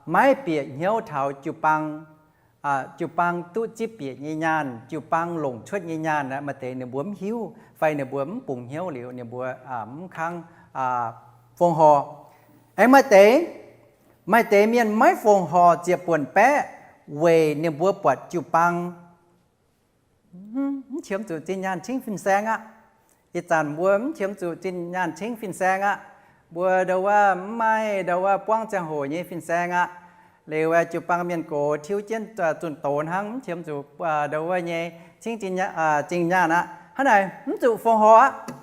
maiv bieqc hnyouv taux jiu-baang, jiu-baang duqv zipv bieqc nyei nyaanh, jiu-baang longc cuotv nyei nyaanh. Maaih deix ninh mbuo mv hiuv fai ninh mbuo mv bungx hnyouv liuz ninh mbuo mv kangv fongc horc. Aengx maaih deix, maaih deix mienh maiv fongc horc ziepc buonc baeqv weic ninh mbuo buatc jiu-baang mv qiemx zuqc zinh nyaanh cingv fin-saeng aqv. Ih zanc mbuo mv qiemx zuqc zinh nyaanh cingv fin-saeng aqv. Mbuo ndo wuov mv maaih ndo wuov buangv ziangh hoc nyei fin-saeng aqv. Liuz jiu-baang mienh gox tiuv jienv zunh doz hnangv, mv qiemx zuqc ndo wuov nyei cingv zinh nyaanh aqv. Hnangv naaic mv zuqc fongc horc aqv.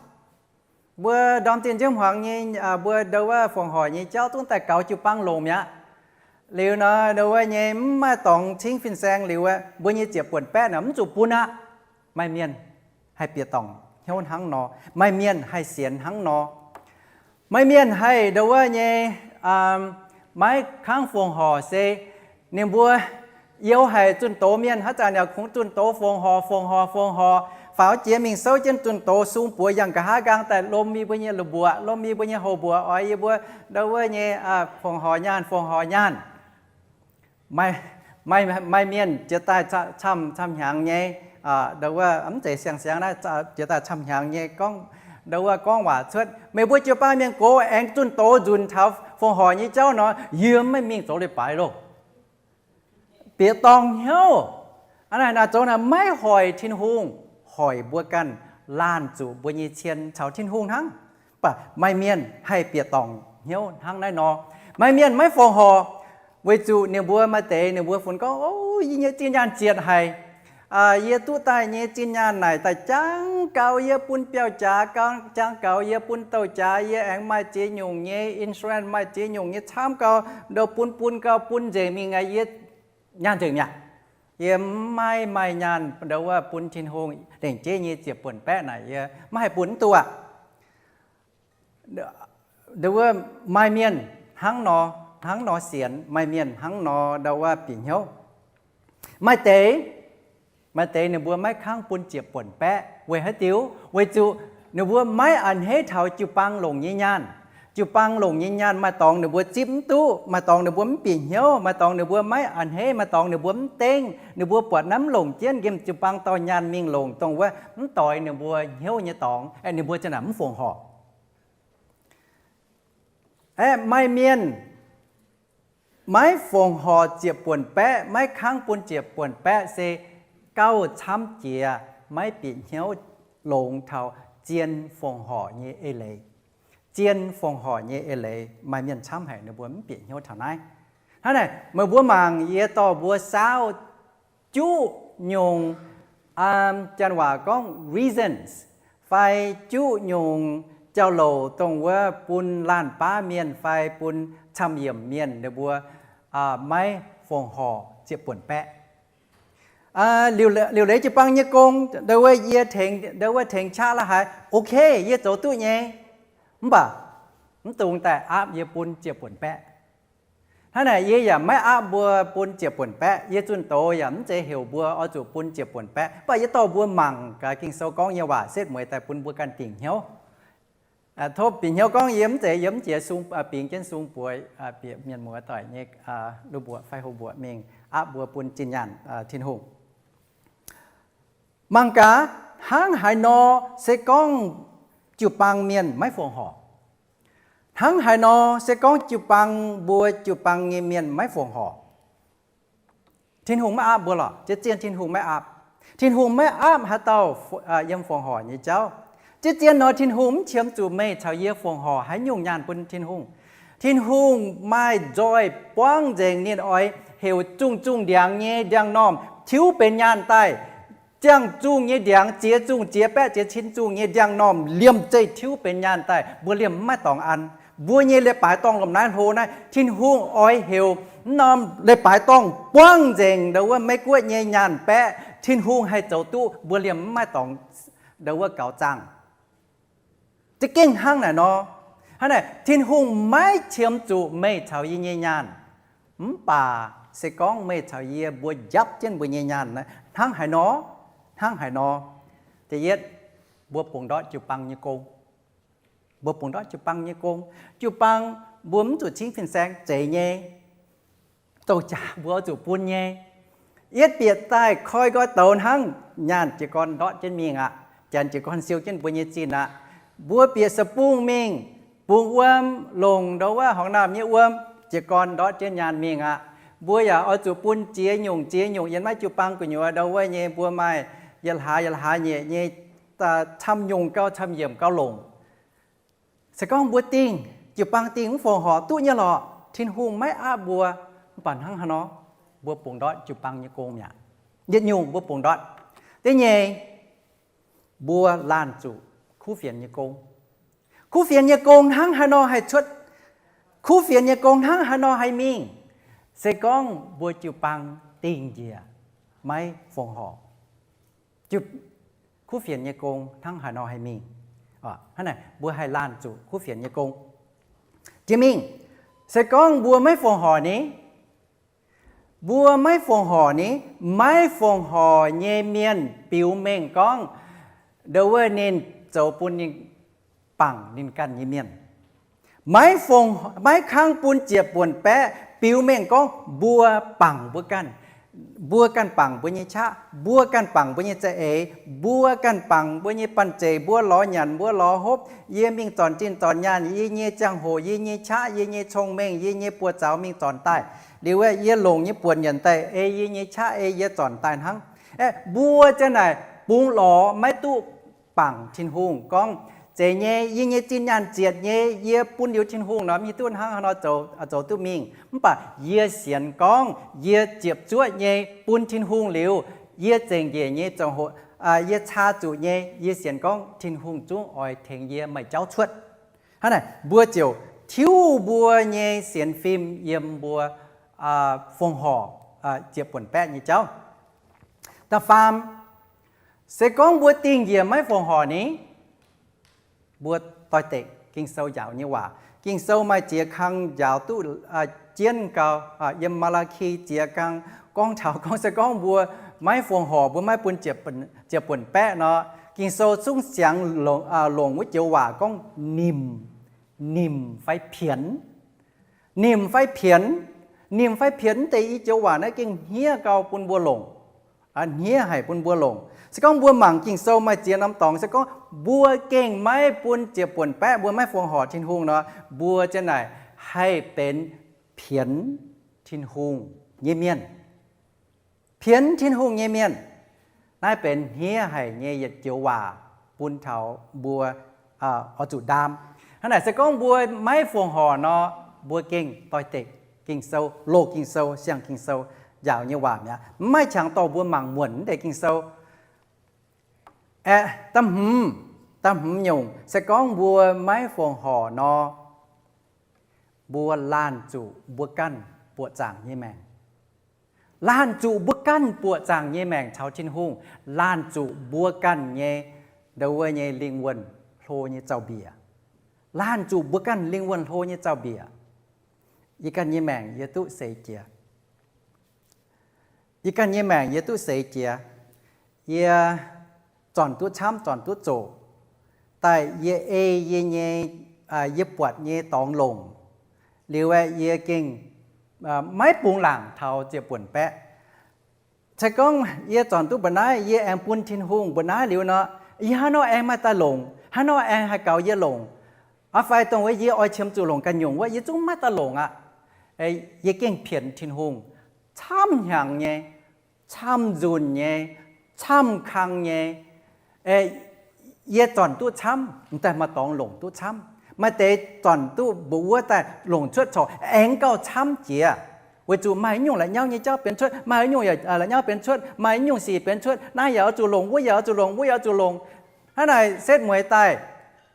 Mbuo ndorm zinh nziouv hmuangx nyei, mbuo ndo wuov fongc horc nyei jauv zungv daaih gaux jiu-baang longc mi'aqv. Liuz nor, ndo wuov nyei mv maaih dorngx cingv fin-saeng liuz, mbuo nyei ziepc buonc baeqv naaic mv zuqc bun aqv. Maaih mienh haih bieqc dorngc hnyouv hnangv nor. Maaih mienh haih sienx hnangv nor. Maaih mienh haih ndo wuov nyei maiv kangv fongc horc se ninh mbuo youh haic zunh doz mienh haaix zanc yaac kungx zunh doz fongc horc, fongc horc, fongc horc, faaux jiex mingh souv jienv zunh doz sung buoz yangh nqa'haav nqaang daaih lomh yie mbuo nyei la'mbuoqc, lomh yie mbuo nyei houx mbuoqc, oix yie mbuo ndo wuov nyei fongc horc nyaanh, fongc horc nyaanh. Maaih mienh jiex daaih camv, camv hnyangx nyei, ndo wuov mv zeiz siang-siangx naaiv, jiex daaih camv hnyangx nyei gorngv, ndo wuov gorngv waac cuotv, meih mbuo jiu-baang mienh gox aengx zunh doz nzunc taux fongc horc nyei jauv nor, yie maiv mingh zoux leiz-baaix loh. Bieqc dorngc hnyouv. Aa, naaic zoux naaic maiv hoic Tin-Hungh, hoic mbuo ganh laanh zuqc mbuo nyei cien caux Tin-Hungh hnangv. Mv baac maaih mienh haih bieqc dorngc hnyouv hnangv naaiv nor. Maaih mienh maiv fongc horc, weic zuqc ninh mbuo maaih deix ninh mbuo funx gorngv, O, yie nyei zinh nyaanh zietc haic. Yie duqv daaih nyei zinh nyaanh naaic daaih jangx gaux yie bun biauv-jaax, jangx gaux yie bun douh jaax, yie aengx maaih ziex nyungc nyei insurance, maaih ziex nyungc nyei camv gau, ndo bun bun gau bun nzengc mingh aqv, yie nyaanh nzengc mi'aqv. Yie maiv maaih nyaanh ndo wuov bun Tin-Hungh lengc jeiv nyei ziepc buonc baeqv naaic, yie maiv haih bun mv duqv aqv. Ndo wuov maaih mienh hnangv nor, hnangv nor sienx, maaih mienh hnangv nor ndo wuov bieqc hnyouv. Maaih deix, maaih deix ninh mbuo maiv kangv bun ziepc buonc baeqv weic haaix diuc? Weic zuqc ninh mbuo maiv a'hneiv taux jiu-baang longc nyei nyaanh. Jiu-baang longc nyei nyaanh maaih dorngx ninh mbuo zipv mv duqv, maaih dorngx ninh mbuo mv bieqc hnyouv, maaih dorngx ninh mbuo maiv a'hneiv, maaih dorngx ninh mbuo mv dengv, ninh mbuo buatc naaiv mv longc jienv, nqemh jiu-baang dorh nyaanh mingh longc dongh wuov mv doix ninh mbuo hnyouv nyei dorngx, ninh mbuo ziang naaic mv fongc horc. Aeqv, maaih mienh maiv fongc horc ziepc buonc baeqv, maiv kangv bun ziepc buonc baeqv se gauh camv jiex maiv bieqc hnyouv longx taux zien fongc horc nyei eix leiz. Zien fongc horc nyei eix leiz maaih mienh camv haic ninh mbuo mv bieqc hnyouv taux naaiv. Hnangv naaic meih mbuo mangc yie dorh mbuo saauv juqv nyungc, janx waac gorngv reasons, fai juqv nyungc jauv-louc dongh wuov bun laanh baav mienh fai bun camv-yiemc mienh ninh mbuo maiv fongc horc ziepc buonc baeqv. Liuc leiz jiu-baang nyei gong, ndo wuov yie tengx, ndo wuov tengx qaqv la'haaix, ok, yie zoux duqv nyei. Mv baac mv dungx daaih aapv yie bun ziepc buonc baeqv. Hnangv naaic yie yaac maiv aapv mbuo bun ziepc buonc baeqv. Yie zunh doz yaac mv zeiz heuc mbuo oix zuqc bun ziepc buonc baeqv. Mv baac yie dorh mbuo mangc gaax Ging-Sou gorngv nyei waac setv mueiz daaih bun mbuo ganh dingc hnyouv. Tov bieqc hnyouv gorngv yie mv zeiz yiem jiex sung, bingx jienv sung buoz bieqc mienh muoz doic nyei lu mbuoqc fai houx mbuoqc mingh aapv mbuo bun zinh nyaanh Tin-Hungh. Mangc gaax, hnangv haaix nor se gorngv jiu-baang mienh maiv fongc horc? Hnangv haaix nor se gorngv jiu-baang mbuo jiu-baang nyei mienh maiv fongc horc? Tin-Hungh maiv aapv mbuo lorqc. Zien-zien Tin-Hungh maiv aapv. Tin-Hungh maiv aapv haaix dauh yiem fongc horc nyei jauv. Zien-zien nor Tin-Hungh mv qiemx zuqc meih caux yie fongc horc haaix nyungc nyaanh bun Tin-Hungh. Tin-Hungh maaih nzoih buangv nzengc ninh oix heuc zungh zungh ndiangx nyei ndiangx-normh tiuv benx nyaanh daaih. Ziangh zungh nyei ndiangx, ziex zungh, ziex baeqv, ziex cin zungh nyei ndiangx-normh liemh zeih tiuv benx nyaanh daaih, mbuo liemh mv maaih dorngx an. Mbuo nyei leiz-baaix dorngh lomh naaiv hlo naaiv, Tin-Hungh oix heuc mv norm leiz-baaix dorngh buangv nzengc ndo wuov Meiv-Guoqv nyei nyaanh baeqv, Tin-Hungh haih zoux duqv, mbuo liemh mv maaih dorngx ndo wuov gaux zaangh. Za'gengh hnangv naaic nor, hnangv naaic Tin-Hungh maiv qiemx zuqc meih caux yie nyei nyaanh. Mv baac se gorngv meih caux yie mbuo njapv jienv mbuo nyei nyaanh, hnangv haaix nor, hnangv haaix nor. Da'yietv, mbuo bungx ndortv jiu-baang nyei gong. Mbuo bungx ndortv jiu-baang nyei gong. Jiu-baang mbuo mv zuqc cingv fin-saeng, zeiz nyei. Douh jaax mbuo oix zuqc bun nyei. Yietv bieqc daaih koi nqoi douz hnangv, nyaanh jiez gorn ndortv jienv mingh aqv. Janx jiez gorn siou jienv mbuo nyei zinh aqv. Mbuo bieqc sa bungh mingh, bungx wuom, longc ndo wuov horngz naamh nyei wuom, jiez gorn ndortv jienv nyaanh mingh aqv. Mbuo yaac oix zuqc bun ziex nyungc ziex nyungc yiem naaiv jiu-baang gu'nyuoz ndo wuov nyei mbuo maaih yietc hlaax yietc hlaax nyei, nyei camv nyungc gauh camv yiemc gauh longc. Se gorngv mbuo dingh, jiu-baang dingh mv fongc horc duqv nyei lorqc, Tin-Hungh maiv aapv mbuo. Mv baac hnangv haaix nor, mbuo bungx ndortv jiu-baang nyei gong mi'aqv. Yietc nyungc mbuo bungx ndortv. Da'nyeic, mbuo laanh zuqc kuv fienx nyei gong. Kuv fienx nyei gong hnangv haaix nor haih cuotv? Kuv fienx nyei gong hnangv haaix nor haih mingh? Se gorngv mbuo jiu-baang dingh njiec, maiv fongc horc. Kuv fienx nyei gong hnangv haaix nor haih mingh? Hnangv naaic mbuo haih laanh zuqc kuv fienx nyei gong jiex mingh. Se gorngv mbuo maiv fongc horc ni, mbuo maiv fongc horc ni, maiv fongc horc nyei mienh biux mengh gorngv ndo wuov ninh zoux bun ninh bangc ninh ganh nyei mienh. Maiv fongc, maiv kangv bun ziepc buonc baeqv biux mengh gorngv mbuo bangc mbuo ganh. Mbuo ganh bangc mbuo nyei qaqv, mbuo ganh bangc mbuo nyei za'eix, mbuo ganh bangc mbuo nyei banh zeic, mbuo lorz nyanc, mbuo lorz hopv, yie mingh zornc zinh zornc nyaanh, yie nyei ziangh hoc, yie nyei qaqv, yie nyei cong-mengh, yie nyei buoz-zaux mingh zornc daaih. Liuz aeqv, yie longc nyei buonc nyanc daaih ei yie nyei qaqv ei yie zornc daaih hnangv. Aeqv, mbuo ziang naaic bungx lorz maiv duqv bangc Tin-Hungh gorngv, zeiz nyei, yie nyei zinh nyaanh zietc nyei, yie bun liuz Tin-Hungh nor, mv hiuv duqv hnangv haaix nor zoux duqv mingh. Mv baac yie sienx gorngv yie ziepc zuoqv nyei bun Tin-Hungh liuz, yie zengc njiec nyei ziangh hoc, yie caa zuqc nyei, yie sienx gorngv Tin-Hungh zungv oix tengx yie maaih jauv cuotv. Hnangv naaic mbuo ziouc tiuv mbuo nyei sienx fim yiem mbuo fongc horc ziepc buonc baeqv nyei jauv. Da'faam, se gorngv mbuo dingh njiec maiv fongc horc ni, mbuo doix-dekc Ging-Sou njaaux nyei waac. Ging-Sou maaih ziex kang njaaux duqv jienv gau. Yiem Maa^laa^ki ziex kang gorngv taux gorngv se gorngv mbuo maiv fongc horc, mbuo maiv bun ziepc buonc baeqv nor, Ging-Sou zungv siangx longc wuov joux waac gorngv nimc, nimc fai pienx. Nimc fai pienx, nimc fai pienx deix i joux waac naaiv gengh hniev gau bun mbuo longc. Hniev haic bun mbuo longc. Se gorngv mbuo mangc Ging-Sou maaih ziex norm dorngx, se gorngv mbuo gengh maiv bun ziepc buonc baeqv, mbuo maiv fongc horc Tin-Hungh nor, mbuo ziang naaic haih benx pienx Tin-Hungh nyei mienh. Pienx Tin-Hungh nyei mienh. Naaiv benx hniev haic nyei yietc joux waac bun taux mbuo oix zuqc ndaam. Hnangv naaic se gorngv mbuo maiv fongc horc nor, mbuo gengh doix-dekc Ging-Sou, loz Ging-Sou, siang Ging-Sou njaaux nyei waac mi'aqv. Maiv qangx dorh mbuo mangc muonc naaiv deix Ging-Sou. Aeqv, da'hmz, da'hmz nyungc, se gorngv mbuo maiv fongc horc nor, mbuo laanh zuqc mbuo ganh buoqc zaangc nyei maengc. Laanh zuqc mbuo ganh buoqc zaangc nyei maengc caux Tin-Hungh. Laanh zuqc mbuo ganh nyei, ndo wuov nyei lingh wuonh hlo nyei zaux-mbiec. Laanh zuqc mbuo ganh lingh wuonh hlo nyei zaux-mbiec. Yie ganh nyei maengc yie duqv seix jiez. Yie ganh nyei maengc yie duqv seix jiez. Yie zornc duqv camv, zornc duqv zoqc. Daaih yie ei yie nyei, yie buatc nyei dorngx longc. Liuz aeqv, yie gengh maiv bungx laangc taux ziepc buonc baeqv. Se gorngv yie zornc duqv mbu'naaiv, yie aengx bun Tin-Hungh mbu'naaiv liuz nor, yie hnangv nor aengx maaih daaih longc, hnangv nor aengx haih gaux yie longc. Aa, fai dongh wuov yie oix qiemx zuqc longc ganh nyungc wuov, yie zungv maiv daaih longc aqv. Yie gengh pienx Tin-Hungh camv hnyangx nyei, camv nzunc nyei, camv kang nyei. Yie zornc duqv camv, m'daaih maaih dorngx longc duqv camv. Maaih deix zornc duqv mbu'wuov daaih longc cuotv corc aengx gauh camv jiex. Weic zuqc maaih nyungc la'nyauv nyei jauv benx cuotv, maaih nyungc la'nyauv benx cuotv, maaih nyungc sic benx cuotv, naaiv yaac oix zuqc longc, wuov yaac oix zuqc longc, wuov yaac oix zuqc longc. Hnangv naaic setv mueiz daaih,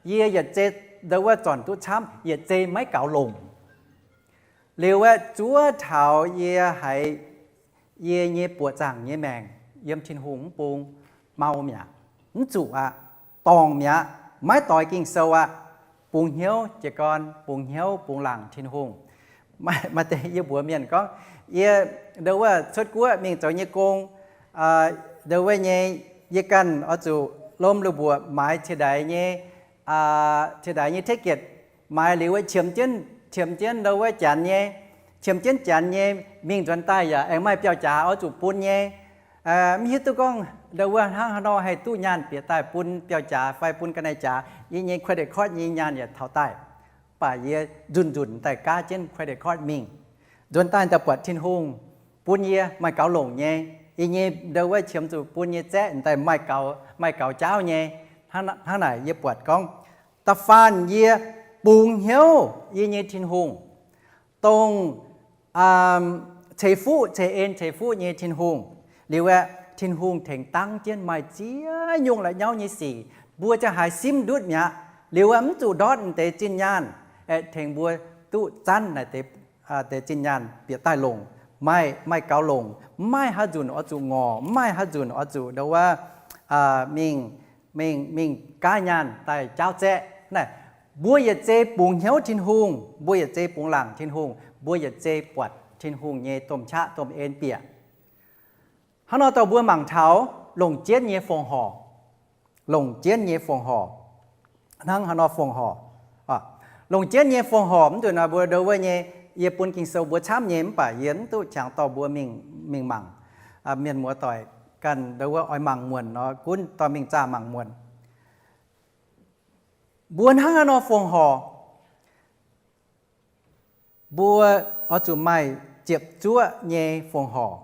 yie yietc zei ndo wuov zornc duqv camv, yietc zei maiv gaux longc. Liuz aeqv, zuov taux yie haiz yie nyei buoqc zaangc nyei maengc yiem Tin-Hungh mv bung mau mi'aqv, mv zuqc aqv, dorngc mi'aqv, maiv doix Ging-Sou aqv, bungx hnyouv jiez gorn, bungx hnyouv bungx laangc Tin-Hungh. Maaih deix yie mbuox mienh gorngv, yie ndo wuov cuotv guoqv mingh zoux nyei gong, ndo wuov nyei, yie ganh oix zuqc lomh lui mbuoqc maaiz ciex ndaix nyei, ciex ndaix nyei ticket, maaiz liuz wuov qiemx jienv, qiemx jienv ndo wuov janx nyei, qiemx jienv janx nyei, mingh nzuonx daaih yaac aengx maaih biauv-jaax oix zuqc bun nyei. Mv hiuv duqv gorngv ndo wuov hnangv haaix nor haih duqv nyaanh bieqc daaih bun biauv-jaax fai bun ga'naaiv-jaax. Yie nyei credit card nyei nyaanh yaac taux daaih, mv baac yie nzunc nzunc daaih gaav jienv credit card mingh. Nzuonx daaih daaih buatc Tin-Hungh bun yie maaih gaux longc nyei. Yie nyei ndo wuov qiemx zuqc bun nyei zaeqv daaih maaih gaux, maaih gaux jaauv nyei. Hnangv naaic yie buatc gorngv, da'faanh yie bungx hnyouv yie nyei Tin-Hungh, dongh ceix fuqv ceix en ceix fuqv nyei Tin-Hungh. Liuz aeqv, Tin-Hungh tengx dangv jienv maaih ziex nyungc la'nyauv nyei sic, mbuo ziang haaix simv ndutv mi'aqv. Liuz mv zuqc ndortv deix zinh nyaanh, aeqv, tengx mbuo duqv zanv naaic deix zinh nyaanh bieqc daaih longc, maaih, maaih gaux longc, mv maaih haaix nzunc oix zuqc ngorc, mv maaih haaix nzunc oix zuqc ndo wuov, mingh, mingh, mingh gaav nyaanh daaih jaauv zaeqv. Naaic, mbuo yietc zei bungx hnyouv Tin-Hungh, mbuo yietc zei bungx laangc Tin-Hungh, mbuo yietc zei buatc Tin-Hungh nyei domh qaqv domh en bieqc. Hnangv nor dorh mbuo mangc taux longc jienv nyei fongc horc. Longc jienv nyei fongc horc. Hnangv haaix nor fongc horc? Longc jienv nyei fongc horc mv duqv naaic mbuo ndo wuov nyei, yie bun Ging-Sou mbuo camv nyei mv baac yie mv duqv qangx dorh mbuo mingh, mingh mangc. Mienh muoz doic ganh ndo wuov oix mangc muonc nor gunv dorh mingh zaah mangc muonc. Mbuo hnangv haaix nor fongc horc? Mbuo oix zuqc maaih ziepc zuoqv nyei fongc horc.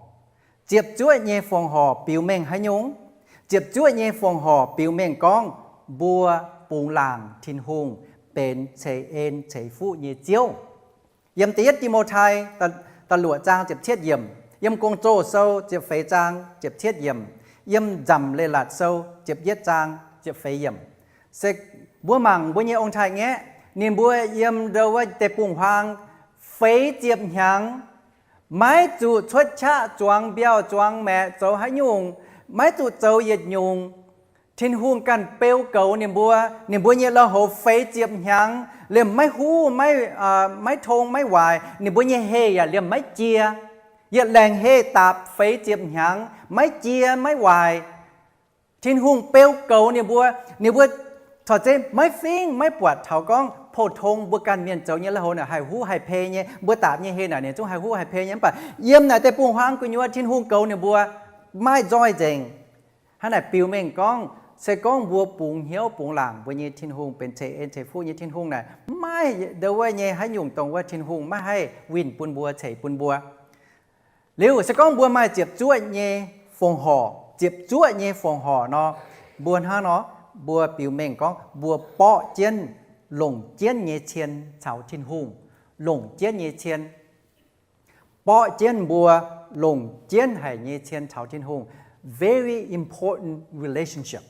Ziepc zuoqv nyei fongc horc biux mengh haaix nyungc? Ziepc zuoqv nyei fongc horc biux mengh gorngv mbuo bungx laangc Tin-Hungh benx ceix en ceix fuqv nyei Ziouv. Yiem da'yietv Ti^mo^tai da'luoqc zaang ziepc cietv yiemc, yiem Gong-Zoh Sou ziepc feix zaang ziepc cietv yiemc, yiem Nzamc Leiz-Latc Sou ziepc yietv zaang ziepc feix yiemc. Se mbuo mangc mbuo nyei ong-taaix-ngaeqv, ninh mbuo yiem ndo wuov deic-bung-huaang feix ziepc hnyangx, maiv zuqc cuotv qaqv zuangx mbiauh zuangx maeqc zoux haaix nyungc, maiv zuqc zoux yietc nyungc. Tin-Hungh ganh beu goux ninh mbuo, ninh mbuo nyei lui-houx feix ziepc hnyangx liemh maiv huv, maiv, maiv tong maiv waaic, ninh mbuo nyei heh yaac liemh maiv jiex. Yietc laengc heh daapc feix ziepc hnyangx maiv jiex maiv waaic. Tin-Hungh beu goux ninh mbuo, ninh mbuo corc zeiv maiv fingv maiv buatc taux gorngv pou-tong mbuo ganh mienh zoux nyei lui-houx naaic haih huv haih pei nyei, mbuo daapc nyei heh naaic ninh zungv haih huv haih pei nyei. Mv baac yiem naaic deic-bung-huaang gu'nyuoz Tin-Hungh goux ninh mbuo maiv nzoih nzengc. Hnangv naaic biux mengh gorngv se gorngv mbuo bungx hnyouv bungx laangc mbuo nyei Tin-Hungh benx ceix en ceix fuqv nyei Tin-Hungh naaic, maiv ndo wuov nyei haaix nyungc dongh wuov Tin-Hungh maiv haih winh bun mbuo, ceix bun mbuo. Liuz se gorngv mbuo maaih ziepc zuoqv nyei fongc horc, ziepc zuoqv nyei fongc horc nor, mbuo hnangv nor, mbuo biux mengh gorngv mbuo borqv jienv, longc jienv nyei cien caux Tin-Hungh, longc jienv nyei cien, borqv jienv mbuo longc jienv haic nyei cien caux Tin-Hungh. Very important relationship.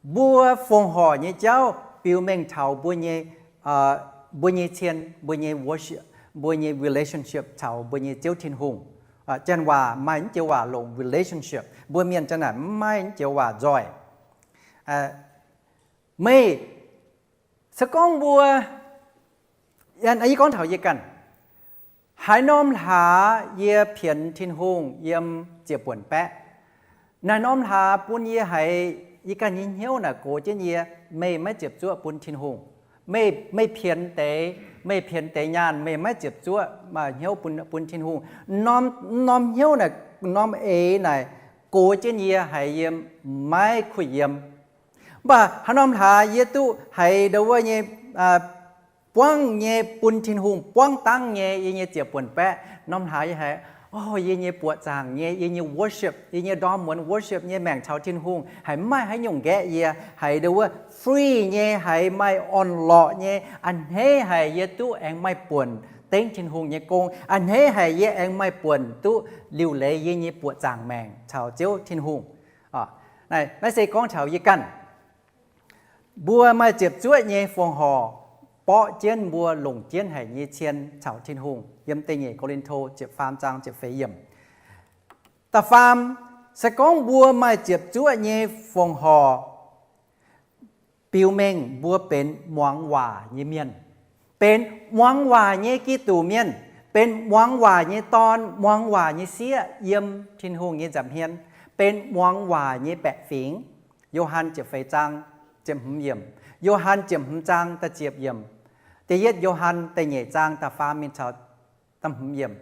Mbuo fongc horc nyei jauv biux mengh taux mbuo nyei, mbuo nyei cien, mbuo nyei worship, mbuo nyei relationship caux mbuo nyei Ziouv Tin-Hungh. Janx waac maaih mv joux waac longc relationship, mbuo mienh janx naaic mv maaih mv joux waac nzoih. Meih, se gorngv mbuo, yie gorngv taux yie ganh, haaix norm hlaax yie pienx Tin-Hungh yiem ziepc buonc baeqv, naaiv norm hlaax bun yie haiz yie ganh nyei hnyouv naaic gox jienv yie, meih maiv ziepc zuoqv bun Tin-Hungh. Meih, meih pienx deix, meih pienx deix nyaanh, meih maiv ziepc zuoqv hnyouv bun, bun Tin-Hungh. Norm, norm hnyouv naaic, norm eix naaic gox jienv yie haiz yie maiv kuh yiem. Mv baac haaix norm hlaax yie duqv haiz ndo wuov nyei buangv nyei bun Tin-Hungh buangv dangv nyei yie nyei ziepc buonc baeqv, norm hlaax yie haiz, o, yie nyei buoqc zaangc nyei, yie nyei worship, yie nyei ndorm muonz worship nyei maengc caux Tin-Hungh haiz mv maaih haaix nyungc nqaeqv yie, haiz ndo wuov free nyei, haiz maaih orn-lorqc nyei, a'hneiv haic yie duqv aengx maaih buonc dengv Tin-Hungh nyei gong, a'hneiv haic yie aengx maaih buonc duqv liuc leiz yie nyei buoqc zaangc maengc caux Ziouv Tin-Hungh. Naaiv se gorngv taux yie ganh. Mbuo maaih ziepc zuoqv nyei fongc horc borqv jienv mbuo longc jienv haic nyei cien caux Tin-Hungh, yiem da'nyeic Ko^lin^to ziepc faam zaang ziepc feix yiemc. Da'faam, se gorngv mbuo maaih ziepc zuoqv nyei fongc horc, biux mengh mbuo benx muangx waac nyei mienh, benx muangx waac nyei Giduc mienh, benx muangx waac nyei dorn, muangx waac nyei sieqv yiem Tin-Hungh nyei nza'hmien, benx muangx waac nyei baeqc fingx. Yo^han ziepc feix zaang ziepc hmz yiemc, Yo^han ziepc hmz zaang da'ziepc yiemc, da'yietv Yo^han da'nyeic zaang da'faam mingh caux da'hmz yiemc,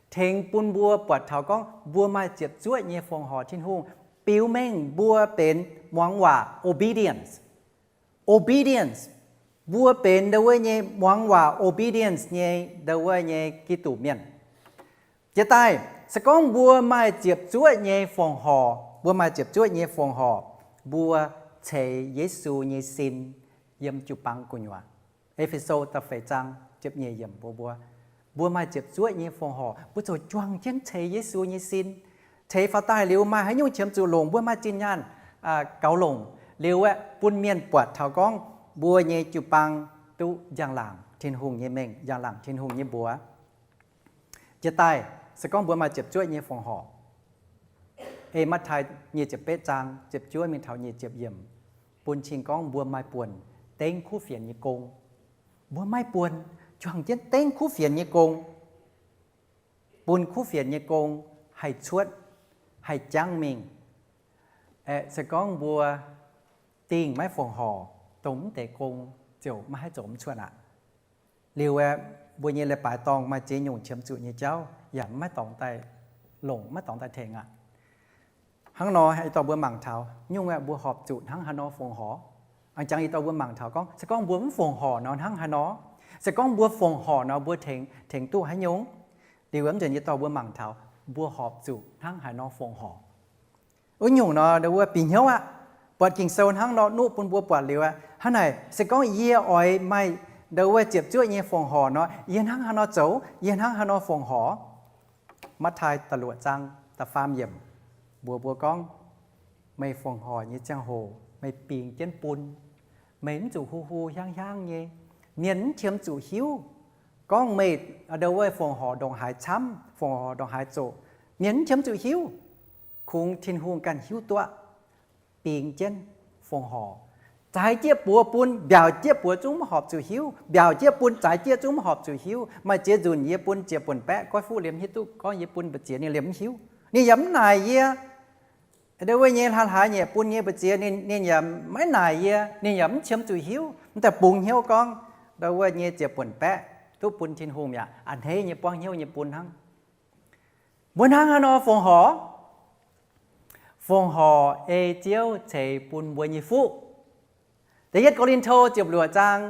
tengx bun mbuo buatc taux gorngv mbuo maaih ziepc zuoqv nyei fongc horc Tin-Hungh, biux mengh mbuo benx muangx waac, obedience. Obedience. Mbuo benx ndo wuov nyei muangx waac, obedience nyei ndo wuov nyei Giduc mienh. Jiex daaih, se gorngv mbuo maaih ziepc zuoqv nyei fongc horc, mbuo maaih ziepc zuoqv nyei fongc horc, mbuo ceix Yesu nyei sin yiem jiu-baang gu'nyuoz. E^fe^so da'feix zaang ziepc nyeic yiemc mbuox mbuo, mbuo maaih ziepc zuoqv nyei fongc horc, mbuo ziouc juangc jienv ceix Yesu nyei sin. Ceix faaux daaih liuz maaih haaix nyungc qiemx zuqc longc, mbuo maaih zinh nyaanh gaux longc liuz aeqv, bun mienh buatc taux gorngv mbuo nyei jiu-baang duqv njang-laangc Tin-Hungh nyei mengh, njang-laangc Tin-Hungh nyei mbuox. Jiex daaih, se gorngv mbuo maaih ziepc zuoqv nyei fongc horc, ei Matv^taai nyic ziepc betv zaang ziepc juov mingh taux nyic ziepc yiemc, bun cing gorngv mbuo maaih buonc dengv kuv fienx nyei gong. Mbuo maaih buonc juangc jienv dengv kuv fienx nyei gong, bun kuv fienx nyei gong haih cuotv, haih jangv mingh. Aeqv, se gorngv mbuo dingh maiv fongc horc, dongh mv deix gong ziouc maiv haih zoux mv cuotv aqv. Liuz aeqv, mbuo nyei leiz-baaix dorngh maaih ziex nyungc qiemx zuqc nyei jauv yaac maiv dorngx daaih longc, maiv dorngx daaih tengx aqv. Hnangv nor, yie dorh mbuo mangc taux nyungc aeqv, mbuo horpc zuqc hnangv haaix nor fongc horc. A'jangx yie dorh mbuo mangc taux gorngv, se gorngv mbuo mv fongc horc nor hnangv haaix nor? Se gorngv mbuo fongc horc nor mbuo tengx, tengx duqv haaix nyungc? Liuz mv nzunc yie dorh mbuo mangc taux mbuo horpc zuqc hnangv haaix nor fongc horc. Wuov nyungc nor, ndau wuov bieqc hnyouv aqv. Buatc Ging-Sou hnangv nor nuqv bun mbuo buatc liuz aqv. Hnangv naaic, se gorngv yie oix maaih ndau wuov ziepc zuoqv nyei fongc horc nor, yie hnangv haaix nor zoux? Yie hnangv haaix nor fongc horc? Matv^taai da'luoqc zaang da'faam yiemc mbuox mbuo gorngv, meih fongc horc nyei ziangh hoc meih bingx jienv bun. Meih mv zuqc hu hu hiaangv hiaangv nyei. Mienh mv qiemx zuqc hiuv gorngv meih ndau wuov fongc horc ndongc haaix camv, fongc horc ndongc haaix zoqc. Mienh mv qiemx zuqc hiuv. Kungx Tin-Hungh ganh hiuv duqv. Bingx jienv fongc horc. Zaaix jieqv buoz bun, mbiaauc jieqv buoz zungv mv horpc zuqc hiuv. Mbiaauc jieqv bun, zaaix jieqv zungv mv horpc zuqc hiuv. Maaih ziex nzunc yie bun ziec buonc baeqv goiv fuqv liemh hiuv duqv gorngv yie bun mbu'ziex ninh liemh mv hiuv. Ninh yaac mv naaic yie. Ndau wuov nyei hlaax hlaax nyei bun nyei mbu'ziex ninh, ninh yaac maiv naaic yie, ninh yaac mv qiemx zuqc hiuv. Mv daaih bungx hnyouv gorngv, ndau wuov nyei ziec buonc baeqv duqv bun Tin-Hungh yaac a'hneiv nyei buangv hnyouv nyei bun hnangv. Mbuo hnangv haaix nor fongc horc? Fongc horc ei Ziouv ceix bun mbuo nyei fuqv. Da'yietv Ko^lin^to ziepc luoqc zaang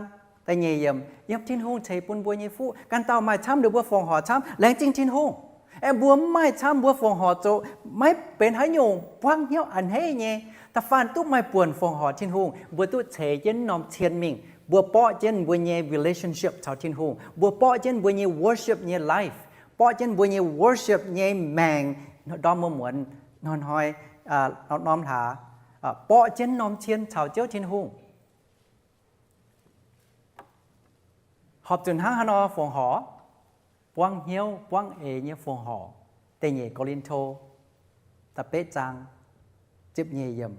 da'nyeic yiemc, yiem Tin-Hungh ceix bun mbuo nyei fuqv. Ganh dauh maaih camv, ninh mbuo fongc horc camv, laengz zingh Tin-Hungh. Aeqv, mbuo mv maaih camv, mbuo fongc horc zoqc maiv benx haaix nyungc buangv hnyouv a'hneiv nyei. Da'faanh duqv maaih buonc fongc horc Tin-Hungh, mbuo duqv ceix jienv norm cien mingh. Mbuo borqv jienv mbuo nyei relationship caux Tin-Hungh. Mbuo borqv jienv mbuo nyei worship nyei life, borqv jienv mbuo nyei worship nyei maengc, ndorm muonz muonz, hnoi-hnoi, norm-norm hlaax, borqv jienv norm cien caux Ziouv Tin-Hungh. Horpc zuqc hnangv haaix nor fongc horc? Buangv hnyouv buangv eix nyei fongc horc. Da'nyeic Ko^lin^to da'betv zaang ziepc nyeic yiemc.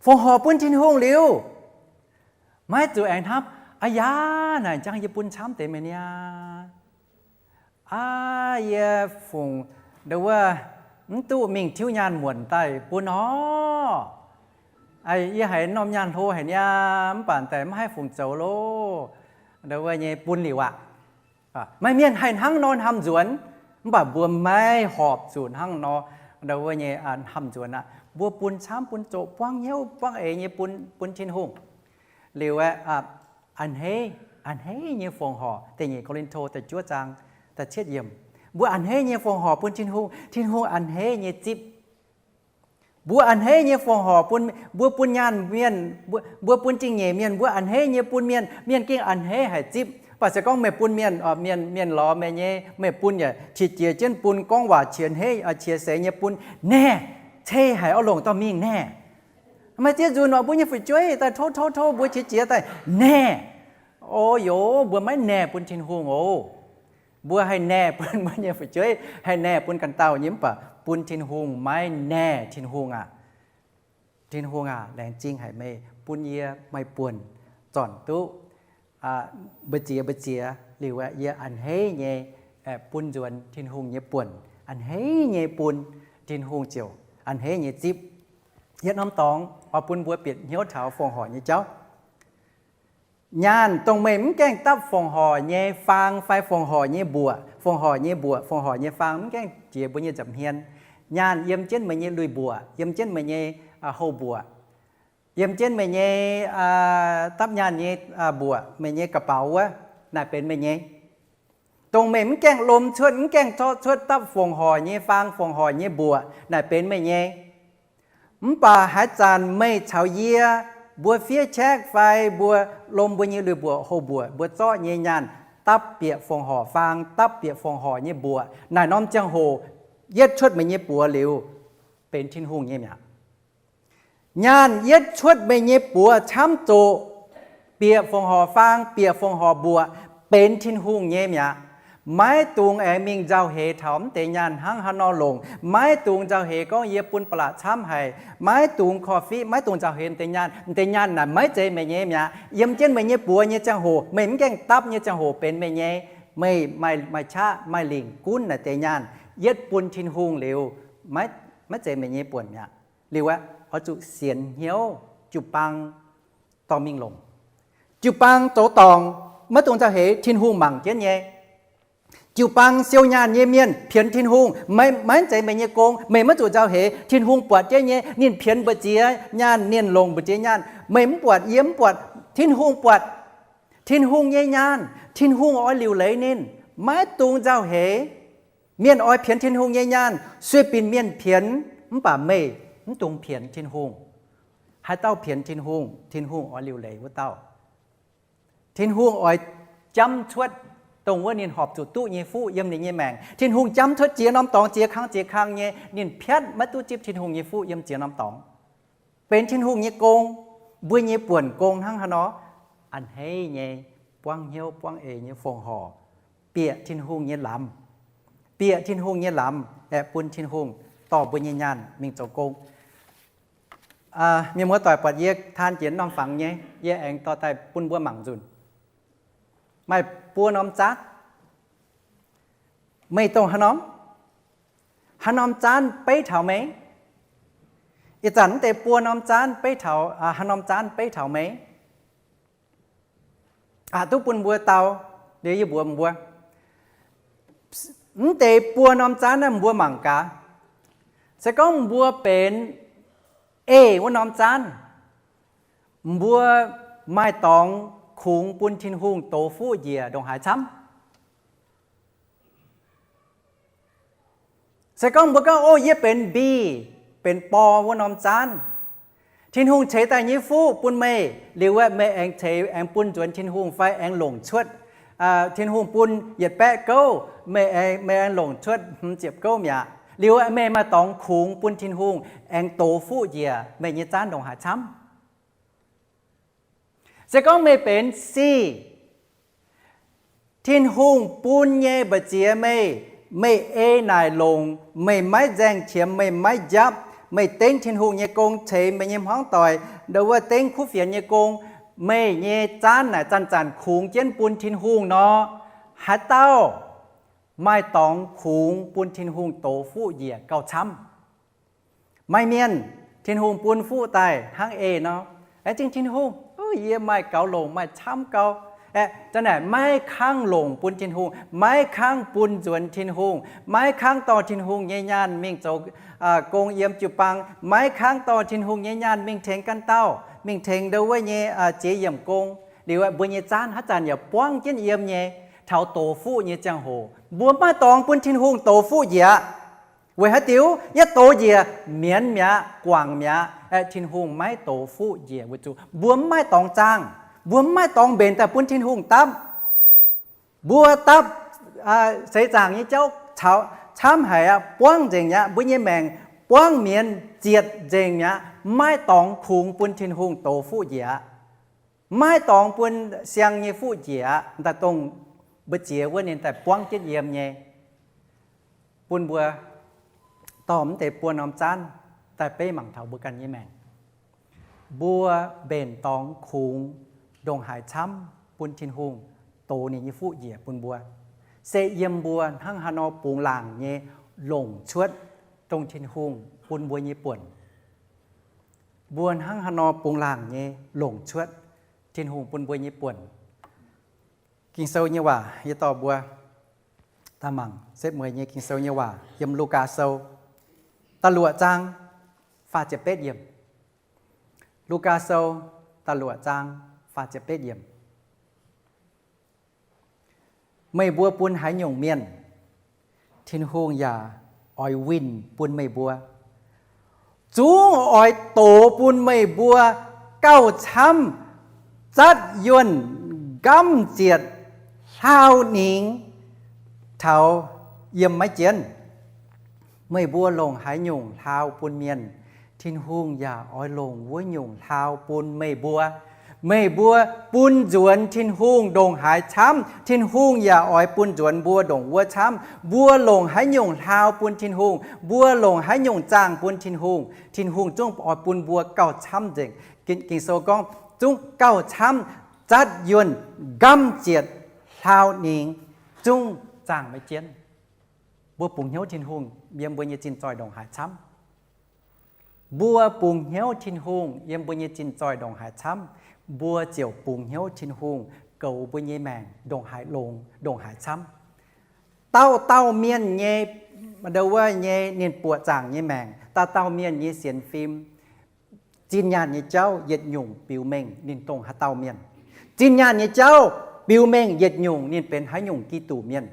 Fongc horc bun Tin-Hungh liuz, maiv zuqc aengx hnamv, aa yaa, naaic jangv yie bun camv deix meih niaa. Aa, yie fungc ndau wuov mv duqv mingh tiuv nyaanh muonc daaih bun orv. Yie haiz norm nyaanh hlo haic niaa, mv baac daaih maiv haih fungc zoux loh. Ndau wuov nyei bun liuz aqv. Maaih mienh haih hnangv nor hnamv nzuonx, mv baac mbuo maiv horpc zuqc hnangv nor ndau wuov nyei hnamv nzuonx aqv. Mbuo bun camv bun zoqc buangv hnyouv buangv eix nyei bun, bun Tin-Hungh. Liuz aeqv, a'hneiv, a'hneiv nyei fongc horc. Da'nyeic Ko^lin^to da'juov zaang da'cietv yiemc. Mbuo a'hneiv nyei fongc horc bun Tin-Hungh, Tin-Hungh a'hneiv nyei zipv. Mbuo a'hneiv nyei fongc horc bun, mbuo bun nyaanh mienh, mbuo, mbuo bun zingh nyeic mienh, mbuo a'hneiv nyei bun mienh, mienh gengh a'hneiv haic zipv. Mv baac se gorngv meih bun mienh, mienh, mienh lorz meih nyei, meih bun yaac qiex jiez jienv bun, gorngv waac qiex hneiv, qiex seix nyei bun, naeh, cei haic oix longc dorh mingh naeh. Maaih ziex nzunc oc, mbuo nyei fu'jueiv daaih tov tov tov mbuo qiex jiez daaih naeh. O yoc, mbuo maiv naeh bun Tin-Hungh oc. Mbuo haih naeh bun mbuo nyei fu'jueiv, haih naeh bun ganh dauh nyei, mv baac bun Tin-Hungh maiv naeh. Tin-Hungh aac, Tin-Hungh aac, laengz zingh haic meih bun yie maaih buonc zornc duqv mbu'ziex mbu'ziex liuz, yie a'hneiv nyei bun nzuonx Tin-Hungh nyei buonc, a'hneiv nyei bun Tin-Hungh ziouc a'hneiv nyei zipv. Yietc norm dorngx oix bun mbuo bieqc hnyouv taux fongc horc nyei jauv. Nyaanh dongh meih mv gaengh dapv fongc horc nyei faang fai fongc horc nyei mbuoqc, fongc horc nyei mbuoqc, fongc horc nyei faang mv gaengh jiex mbuo nyei nza'hmien. Nyaanh yiem jienv meih nyei lui-mbuoqc, yiem jienv meih nyei houh mbuoqc, yiem jienv meih nyei dapv nyaanh nyei mbuoqc, meih nyei ga'baux wuov, naaic benx meih nyei. Dongh meih mv gaengh lom cuotv, mv gaengh zorqv cuotv dapv fongc horc nyei faang, fongc horc nyei mbuoqc, naaic benx meih nyei. Mv baac haaix zanc meih caux yie, mbuo fiev check fai mbuo lom mbuo nyei lui-mbuoqc houh mbuoqc, mbuo zorqv nyei nyaanh dapv bieqc fongc horc faang, dapv bieqc fongc horc nyei mbuoqc, naaic norm ziangh hoc yietv cuotv meih nyei buoz liuz, benx Tin-Hungh nyei mi'aqv. Nyaanh yietv cuotv meih nyei buoz camv zoqc, bieqc fongc horc faang, bieqc fongc horc mbuoqc, benx Tin-Hungh nyei mi'aqv. Maiv dungx aengx mingh nzauh heix taux mv deix nyaanh hnangv haaix nor longc. Maiv dungx nzauh heix gorngv yie bun ba'laqc camv haic. Maiv dungx korv-fiqv, maiv dungx nzauh heix mv deix nyaanh. Mv deix nyaanh naaic maiv zeiz meih nyei mi'aqv. Yiem jienv meih nyei buoz nyei ziangh hoc, meih mv gaengh dapv nyei ziangh hoc benx meih nyei. Meih maaih, maaih qaqv maaih lingc gunv naaic deix nyaanh, yietv bun Tin-Hungh liuz, maiv, maiv zeiz meih nyei buonc mi'aqv. Liuz aeqv, oix zuqc sienx hnyouv jiu-baang dorh mingh longc. Jiu-baang zoux dorngc, maiv dungx nzauh heix, Tin-Hungh mangc jienv nyei. Jiu-baang siou nyaanh nyei mienh pienx Tin-Hungh, maiv, maiv zeiz meih nyei gong, meih maiv zuqc nzauh heix, Tin-Hungh buatc jienv nyei. Ninh pienx mbu'ziex nyaanh, ninh longc mbu'ziex nyaanh, meih mv buatc, yie mv buatc, Tin-Hungh buatc. Tin-Hungh nyei nyaanh, Tin-Hungh oix liuc leiz ninh. Maiv dungx nzauh heix. Mienh oix pienx Tin-Hungh nyei nyaanh, sueih binc mienh pienx, mv baac meih mv dungx pienx Tin-Hungh. Haaix dauh pienx Tin-Hungh, Tin-Hungh oix liuc leiz wuov dauh. Tin-Hungh oix jamv cuotv dongh wuov ninh horpc zuqc duqv nyei fuqv yiem ninh nyei maengc. Tin-Hungh jamv cuotv ziex norm dorngx, ziex kang ziex kang nyei, ninh piatv maiv duqv zipv Tin-Hungh nyei fuqv yiem ziex norm dorngx. Benx Tin-Hungh nyei gong, mbuo nyei buonc gong hnangv haaix nor? A'hneiv nyei, buangv hnyouv buangv eix nyei fongc horc, bieqc Tin-Hungh nyei lamz, bieqc Tin-Hungh nyei lamz aeqv, bun Tin-Hungh dorh mbuo nyei nyaanh mingh zoux gong. Mienh muoz doic buatc yie taan jiex norm fangx nyei, yie aengx dorh daaih bun mbuo mangc nzunc. Maaih buo norm zaanv. Meih dongh haaix norm? Haaix norm zaanv beiv taux meih? Ih zanc mv deix buo norm zaanv beiv taux, haaix norm zaanv beiv taux meih? Aqc duqv bun mbuo dau, liuz yie mbuox mbuo, mv deix buo norm zaanv naaiv mbuo mangc gaax. Se gorngv mbuo benx eix wuov norm zaanv, mbuo maaih dorngx kungx bun Tin-Hungh dox fuqv njiec ndongc haaix camv? Se gorngv mbuo gorngv, o, yie benx mbi, benx bor wuov norm zaanv, Tin-Hungh ceix daaih nyei fuqv bun meih, liuz aeqv, meih aengx ceix aengx bun nzuonx Tin-Hungh fai aengx longc cuotv, Tin-Hungh bun yietc baeqv gouv, meih, meih aengx longc cuotv hmz ziepc gouv mi'aqv. Liuz aeqv, meih maaih dorngx kungx bun Tin-Hungh aengx dox fuqv njiec meih nyei zaanv ndongc haaix camv? Se gorngv meih benx sic, Tin-Hungh bun nyei mbu'ziex meih, meih ei naaic longc, meih maiv nzaeng qiemx, meih maiv njapv, meih dengv Tin-Hungh nyei gong ceix meih nyei hmuangv doic, ndo wuov dengv kuv fienx nyei gong, meih nyei zaanv naaic zanc-zanc kungx jienv bun Tin-Hungh nor, haaix dauh maaih dorngx kungx bun Tin-Hungh dox fuqv njiec gauh camv? Maaih mienh, Tin-Hungh bun fuqv daaih hnangv eix nor, aengx zingh Tin-Hungh, yie maaih gaux longc, maaih camv gau. Aeqv, zanc naaic maiv kangv longc bun Tin-Hungh, maiv kangv bun nzuonx Tin-Hungh, maiv kangv dorh Tin-Hungh nyei nyaanh mingh zoux gong yiem jiu-baang, maiv kangv dorh Tin-Hungh nyei nyaanh mingh tengx ganh dauh, mingh tengx ndo wuov nyei ziex yiemc gong. Liuz mbuo nyei zaanv haaix zanc yaac buangv jienv yiem nyei. Taux dox fuqv nyei ziangh hoc mbuo maiv maaih dorngx bun Tin-Hungh dox fuqv njiec. Weic haaix diuc? Yietv dox njiec mienz mi'aqv, guangc mi'aqv. Aeqv, Tin-Hungh maiv dox fuqv njiec weic zuqc mbuo maiv maaih dorngx zaangh, mbuo maiv maaih dorngx mbenc daaih bun Tin-Hungh dapv. Mbuo dapv seix zaangc nyei jauv camv haic aqv, buangv nzengc mi'aqv. Mbuo nyei maengc buangv mienz zietc nzengc mi'aqv, maiv dorngx kungx bun Tin-Hungh dox fuqv njiec aqv. Maiv dorngx bun siang nyei fuqv njiec aqv, daaih dongh mbu'ziex wuov ninh daaih buangv jienv yiem nyei. Bun mbuo dorh mv deix buo norm zaanv daaih beiv mangc taux mbuo ganh nyei maengc. Mbuo mbenc dorngx kungx ndongc haaix camv bun Tin-Hungh dox ninh nyei fuqv njiec bun mbuo? Se yiem mbuo hnangv haaix nor bungx laangc nyei longc cuotv dongh Tin-Hungh bun mbuo nyei buonc. Mbuo hnangv haaix nor bungx laangc nyei longc cuotv Tin-Hungh bun mbuo nyei buonc. Ging-Sou nyei waac yie dorh mbuo daaih mangc setv mueiz nyei Ging-Sou nyei waac yiem Lugaa Sou da'luoqc zaang faah ziepc betv yiemc. Lugaa Sou da'luoqc zaang faah ziepc betv yiemc. Meih mbuo bun haaix nyungc mienh, Tin-Hungh yaac oix winh bun meih mbuo. Zungv oix dox bun meih mbuo gauh camv, zatv yuonh, nqamv zietc, hlaau ningx taux yiem maiv jienv. Meih mbuo longc haaix nyungc hlaau bun mienh, Tin-Hungh yaac oix longc wuov nyungc hlaau bun meih mbuo. Meih mbuo bun nzuonx Tin-Hungh ndongc haaix camv, Tin-Hungh yaac oix bun nzuonx mbuo ndongc wuov camv. Mbuo longc haaix nyungc hlaau bun Tin-Hungh, mbuo longc haaix nyungc zaangh bun Tin-Hungh, Tin-Hungh zungv oix bun mbuo gauh camv nzengc. Ging, Ging-Sou gorngv, zungv gauh camv, zatv yuonh, nqamv zietc, hlaau ningx, zungv zaangh maiv jienv. Mbuo bungx hnyouv Tin-Hungh yiem mbuo nyei zinh zoih ndongc haaix camv. Mbuo bungx hnyouv Tin-Hungh yiem mbuo nyei zinh zoih ndongc haaix camv, mbuo ziouc bungx hnyouv Tin-Hungh goux mbuo nyei maengc ndongc haaix longx, ndongc haaix camv. Dauh dauh mienh nyei, ndo wuov nyei, ninh buoqc zaangc nyei maengc, dauh dauh mienh nyei sienx fim, zinh nyaanh nyei jauv yietc nyungc biux mengh ninh dongh haaix dauh mienh. Zinh nyaanh nyei jauv biux mengh yietc nyungc ninh benx haaix nyungc Giduc mienh.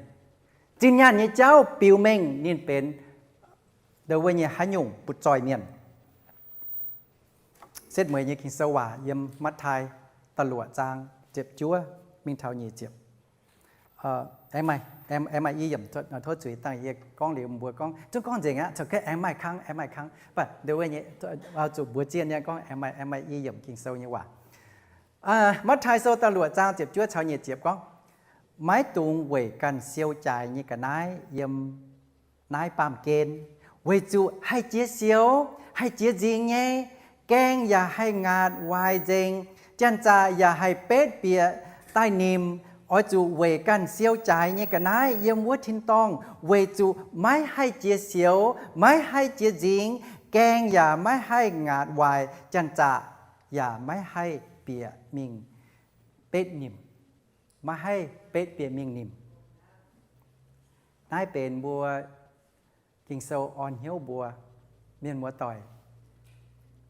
Zinh nyaanh nyei jauv biux mengh ninh benx ndo wuov nyei haaix nyungc butv-zoih mienh. Setv mueiz nyei Ging-Sou waac yiem Matv^tai da'luoqc zaang ziepc juov mingh taux nyic ziepc. Aengx maaih, aengx maaih i yiemc, tov zuiz dangh yie gorngv liuz mbuo gorngv, zungv gorngv nzengc aqv, aengx maaih kangv, aengx maaih kangv, mv baac ndo wuov nyei, zuqc mbuox zienh nyei gorngv aengx maaih, aengx maaih i yiemc Ging-Sou nyei waac. Matv^tai Sou da'luoqc zaang ziepc juov caux nyic ziepc gorngv, maiv dungx weic ganh siou jaaix nyei ga'naaiv yiem naaiv baamh gen, weic zuqc haih jiex sioux, haih jiex nzingx nyei, gaeng yaac haih ngaatc waaic nzengc, janx-zaqc yaac haih betv bieqc daaih nimc. Oix zuqc weic ganh siou jaaix nyei ga'naaiv yiem wuov tin-dorngh, weic zuqc maiv haih jiex sioux, maiv haih jiex nzingx, gaeng yaac maiv haih ngaatc waaic, janx-zaqc yaac maiv haih bieqc mingh betv nimc, maiv haih betv bieqc mingh nimc. Naaiv benx mbuo Ging-Sou orn hnyouv mbuo mienh muoz-doic,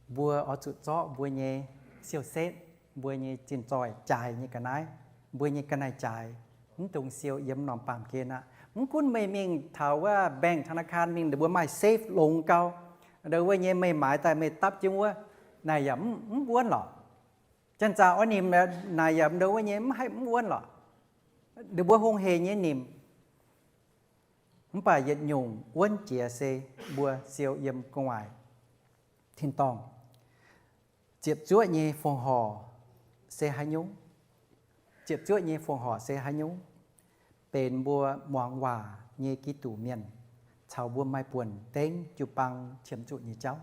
mbuo oix zuqc zorqv mbuo nyei siou-setv, mbuo nyei zinh zoih jaaix nyei ga'naaiv, mbuo nyei ga'naaiv-jaaix, mv dungx siou yiem norm baamh gen aqv. Mv gunv meih mingh taux wuov bank, ธนาคาร mingh, ninh mbuo maaih safe longx gau, ndo wuov nyei meih maaiz daaih meih dapv jienv wuov, naaic yaac mv wuonv lorqc. Janx-zaqc oix nimc naaic yaac ndo wuov nyei mv haih mv wuonv lorqc. Ninh mbuo hungh hec nyei nimc. Mv baac yietc nyungc wuonv jiex se mbuo siou yiem gu'nguaaic tin-dorngh. Ziepc zuoqv nyei fongc horc se haaix nyungc? Ziepc zuoqv nyei fongc horc se haaix nyungc? Benx mbuo muangx waac nyei Giduc mienh caux mbuo maaih buonc dengv jiu-baang qiemx zuqc nyei jauv.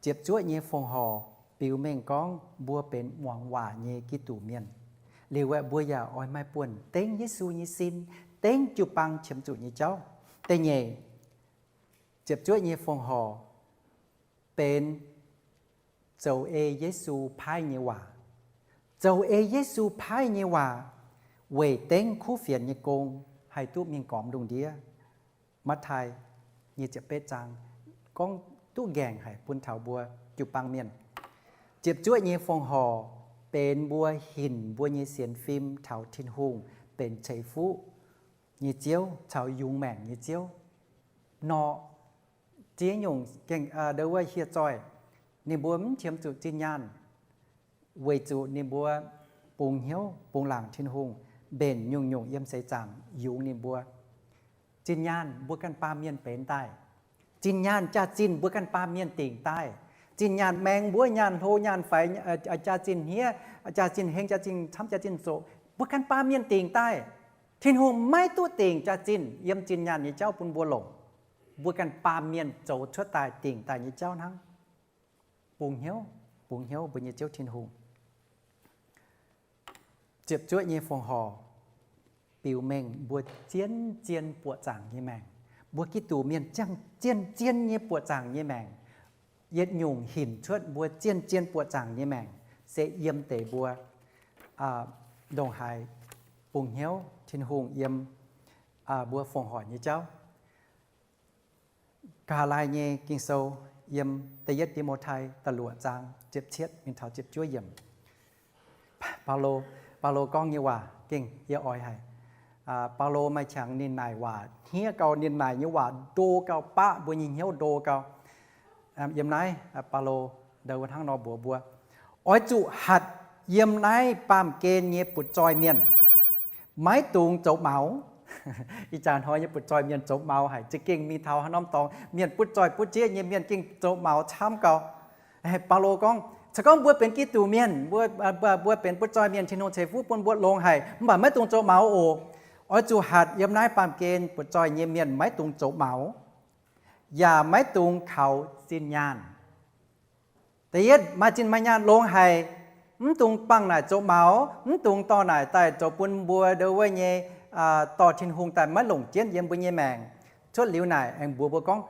Ziepc zuoqv nyei fongc horc biux mengh gorngv mbuo benx muangx waac nyei Giduc mienh. Liuz aeqv, mbuo yaac oix maaih buonc dengv Yesu nyei sin, dengv jiu-baang qiemx zuqc nyei jauv. Da'nyeic, ziepc zuoqv nyei fongc horc benx zoux ei Yesu paaiv nyei waac. Zoux ei Yesu paaiv nyei waac weic dengv kuv fienx nyei gong haih duqv mingh gormx lungh ndiev. Matv^tai nyic ziepc betv zaang gorngv duqv nqaengc haic bun taux mbuo jiu-baang mienh. Ziepc zuoqv nyei fongc horc benx mbuo hinc mbuo nyei sienx fim taux Tin-Hungh benx ceix fuqv nyei Ziouv caux yungz maengc nyei Ziouv. Nor, ziex nyungc gengh ndo wuov hieh zoih, ninh mbuo mv qiemx zuqc zinh nyaanh, weic zuqc ninh mbuo bungx hnyouv bungx laangc Tin-Hungh, mbenc nyungc-nyungc yiem seix zaangc yungz ninh mbuo. Zinh nyaanh mbuo ganh baamh mienh benx daaih. Zinh nyaanh jaax-zinh mbuo ganh baamh mienh dingc daaih. Zinh nyaanh maengx mbuov, nyaanh hlo, nyaanh faix, jaax-zinh hniev, jaax-zinh heng, jaax-zinh camv, jaax-zinh zoqc, mbuo ganh baamh mienh dingc daaih. Tin-Hungh maiv duqv dingc jaax-zinh yiem zinh nyaanh nyei jauv bun mbuo longc. Mbuo ganh baamh mienh zoux cuotv daaih dingc daaih nyei jauv hnangv. Bungx hnyouv, bungx hnyouv mbuo nyei Ziouv Tin-Hungh. Ziepc zuoqv nyei fongc horc biux mengh mbuo zien-zien buoqc zaangc nyei maengc. Mbuo Giduc mienh ziangh zien-zien nyei buoqc zaangc nyei maengc. Yietc nyungc hinc cuotv mbuo zien-zien buoqc zaangc nyei maengc se yiem deix mbuo ndongc haaix bungx hnyouv Tin-Hungh yiem mbuo fongc horc nyei jauv. Ga'haav laai nyei Ging-Sou yiem da'yietv Ti^mo^tai da'luoqc zaang ziepc cietv mingh taux ziepc juov yiemc. Baulo, Baulo gorngv nyei waac gengh yie oix haic. Baulo maaih qangx ninh naaic waac hniev gau, ninh naaic nyei waac ndo gau, baqv mbuo nyei hnyouv ndo gau. Yiem naaiv Baulo ndo wuov hnangv nor mbuox mbuo, oix zuqc hatc yiem naaiv baamh gen nyei butv-zoih mienh. Maiv dungx zoux maux. Ih jaax hnoi nyei butv-zoih mienh zoux maux haic, za'gengh mingh taux haaix norm dorngx mienh butv-zoih butv-zieqv nyei mienh gengh zoux maux camv gau. Baulo gorngv, Se gorngv mbuo benx Giduc mienh, mbuo, mbuo benx butv-zoih mienh, Tin-Hungh ceix fuqv bun mbuo longx haic, mv baac maiv dungx zoux maux oc. Oix zuqc hatc yiem naaiv baamh gen butv-zoih nyei mienh maiv dungx zoux maux, yaac maiv dungx kaux zinh nyaanh. Da'yietv, maaih zinh maaih nyaanh longx haic, mv dungx bangh naaic zoux maux, mv dungx dorh naaic daaih zoux bun mbuo ndo wuov nyei, dorh Tin-Hungh daaih maiv longc jienv yiem mbuo nyei maengc. Cuotv liuz naaic aengx mbuox mbuo gorngv,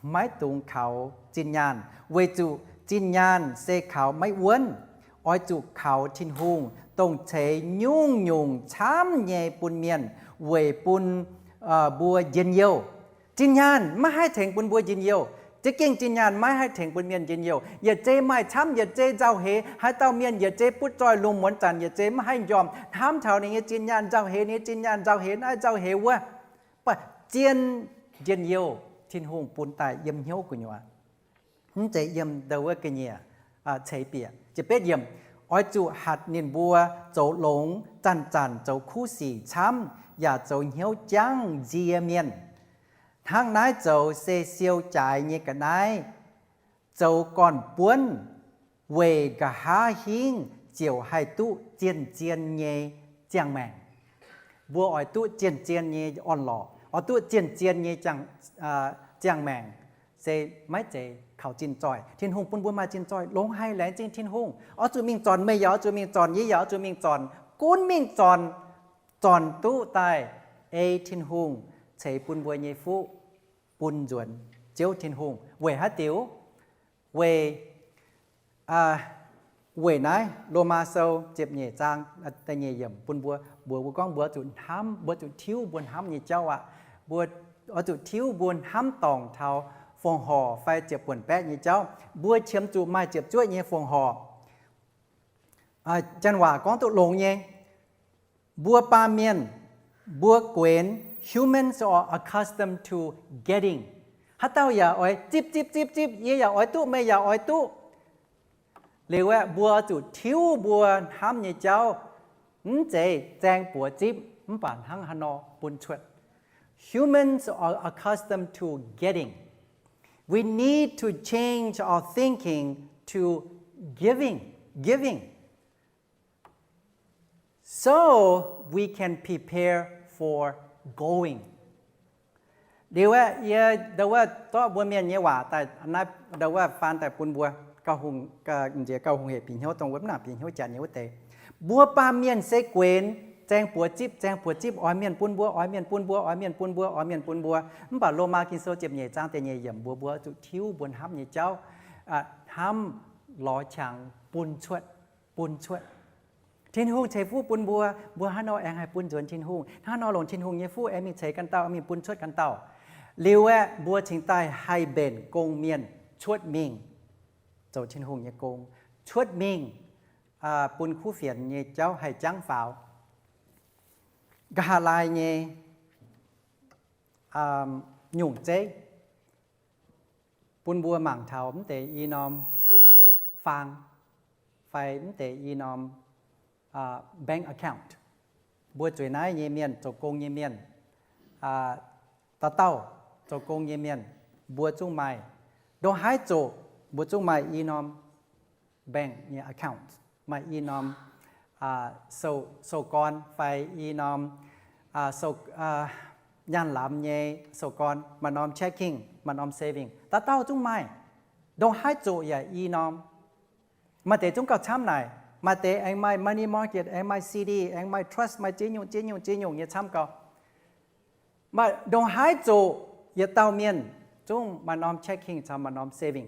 maiv dungx kaux zinh nyaanh, weic zuqc zinh nyaanh se kaux maiv wuonv. Oix zuqc kaux Tin-Hungh, dongh ceix nyungc-nyungc camv nyei bun mienh weic bun mbuo njien-youh. Zinh nyaanh maiv haih tengx bun mbuo njien-youh. Za'gengh zinh nyaanh maiv haih tengx bun mienh njien-youh. Yietc zei maaih camv, yietc zei nzauh heix. Haaix dauh mienh yietc zei butv-zoih lungh muonz zanc, yietc zei maiv haih njormh, hnamv taux ninh nyei zinh nyaanh nzauh heix, ninh nyei zinh nyaanh nzauh heix naaiv nzauh heix wuov. Mv baac zien njien-youh Tin-Hungh bun daaih yiem hnyouv gu'nyuoz, mv zeiz yiem ndo wuov ga'nyiec ceix bieqc. Ziepc betv yiemc, oix zuqc hatc ninh mbuo zoux longx, zanc-zanc zoux kuv sic camv, yaac zoux hnyouv jangv nzie mienh. Hnangv naaiv zoux se siou jaaix nyei ga'naaiv, zoux gorn-buonv weic nqa'haav hingv ziouc haih duqv zien-zien nyei ziangh maengc. Mbuo oix duqv zien-zien nyei orn-lorqc, oix duqv zien-zien nyei ziangh maengc, se maiv zeiz kaux zinh zoih. Tin-Hungh bun mbuo maaih zinh zoih longx haic, laengz zingh Tin-Hungh. Oix zuqc mingh zornc, meih yaac oix zuqc mingh zornc, yie yaac oix zuqc mingh zornc, gunv mingh zornc, zornc duqv daaih ei Tin-Hungh ceix bun mbuo nyei fuqv bun nzuonx Ziouv Tin-Hungh. Weic haaix diuc? Weic, weic naaiv Lomaa Sou ziepc nyeic zaang da'nyeic yiemc bun mbuo mbuox mbuo gorngv mbuo zuqc hnamv, mbuo zuqc tiuv mbuo hnamv nyei jauv aqv. Mbuo oix zuqc tiuv mbuo hnamv dorngc taux fongc horc fai ziepc buonc baeqv nyei jauv. Mbuo qiemx zuqc maaih ziepc zuoqv nyei fongc horc. Janx waac gorngv duqv longx nyei. Mbuo baamh mienh, mbuo guenx, humans are accustomed to getting. Haaix dauh yaac oix zipv zipv zipv zipv, yie yaac oix duqv, meih yaac oix duqv. Liuz aeqv, mbuo zuqc tiuv mbuo hnamv nyei jauv, mv zeiz zaeng buoz zipv, mv baac hnangv haaix nor bun cuotv. Humans are accustomed to getting. We need to change our thinking to giving, giving, so we can prepare for going. Liuz aeqv, yie ndo wuov zorqv mbuo mienh nyei waac daaih, ndo wuov faan daaih bun mbuo, nziex gauh hungh hec bieqc hnyouv dongh wuov mv nangc bieqc hnyouv janx nyei wuov deix. Mbuo baamh mienh se guenx zaeng buoz zipv, zaeng buoz zipv, oix mienh bun mbuo, oix mienh bun mbuo, oix mienh bun mbuo, oix mienh bun mbuo. Mv baac Lomaa Ging-Sou ziepc nyeic zaang da'nyeic yiemc mbuox mbuo zuqc tiuv mbuo hnamv nyei jauv, hnamv lorz qangx bun cuotv, bun cuotv. Tin-Hungh ceix fuqv bun mbuo, mbuo hnangv nor aengx haih bun nzuonx Tin-Hungh, hnangv nor longc Tin-Hungh nyei fuqv aengx mingh ceix ganh dauh, mingh bun cuotv ganh dauh. Liuz aeqv, mbuo cingx daaih haih mbenc gong-mienh cuotv mingh zoux Tin-Hungh nyei gong, cuotv mingh bun kuv fienx nyei jauv haih jangv faaux. Nqa'haav laai nyei nyungc zeiv bun mbuo mangc taux mv deix i norm faang fai mv deix i norm bank account. Mbuo zueiz naaiv nyei mienh, zoux gong nyei mienh, dauh dauh zoux gong nyei mienh, mbuo zungv maaih, ndongc haaix zoqc mbuo zungv maaih i norm bank nyei account, maaih i norm sou gorn fai i norm nyaanh lamz nyei sou gorn, maaih norm checking, maaih norm saving, dauh dauh zungv maaih. Ndongc haaix zoqc yaac i norm. Maaih deix zungv gauh camv naaic, maaih deix aengx maaih money market, aengx maaih C D, aengx maaih trust, maaih ziex nyungc ziex nyungc ziex nyungc nyei camv gauh. Maaih ndongc haaix zoqc yietc dauh mienh zungv maaih norm checking caux maaih norm saving.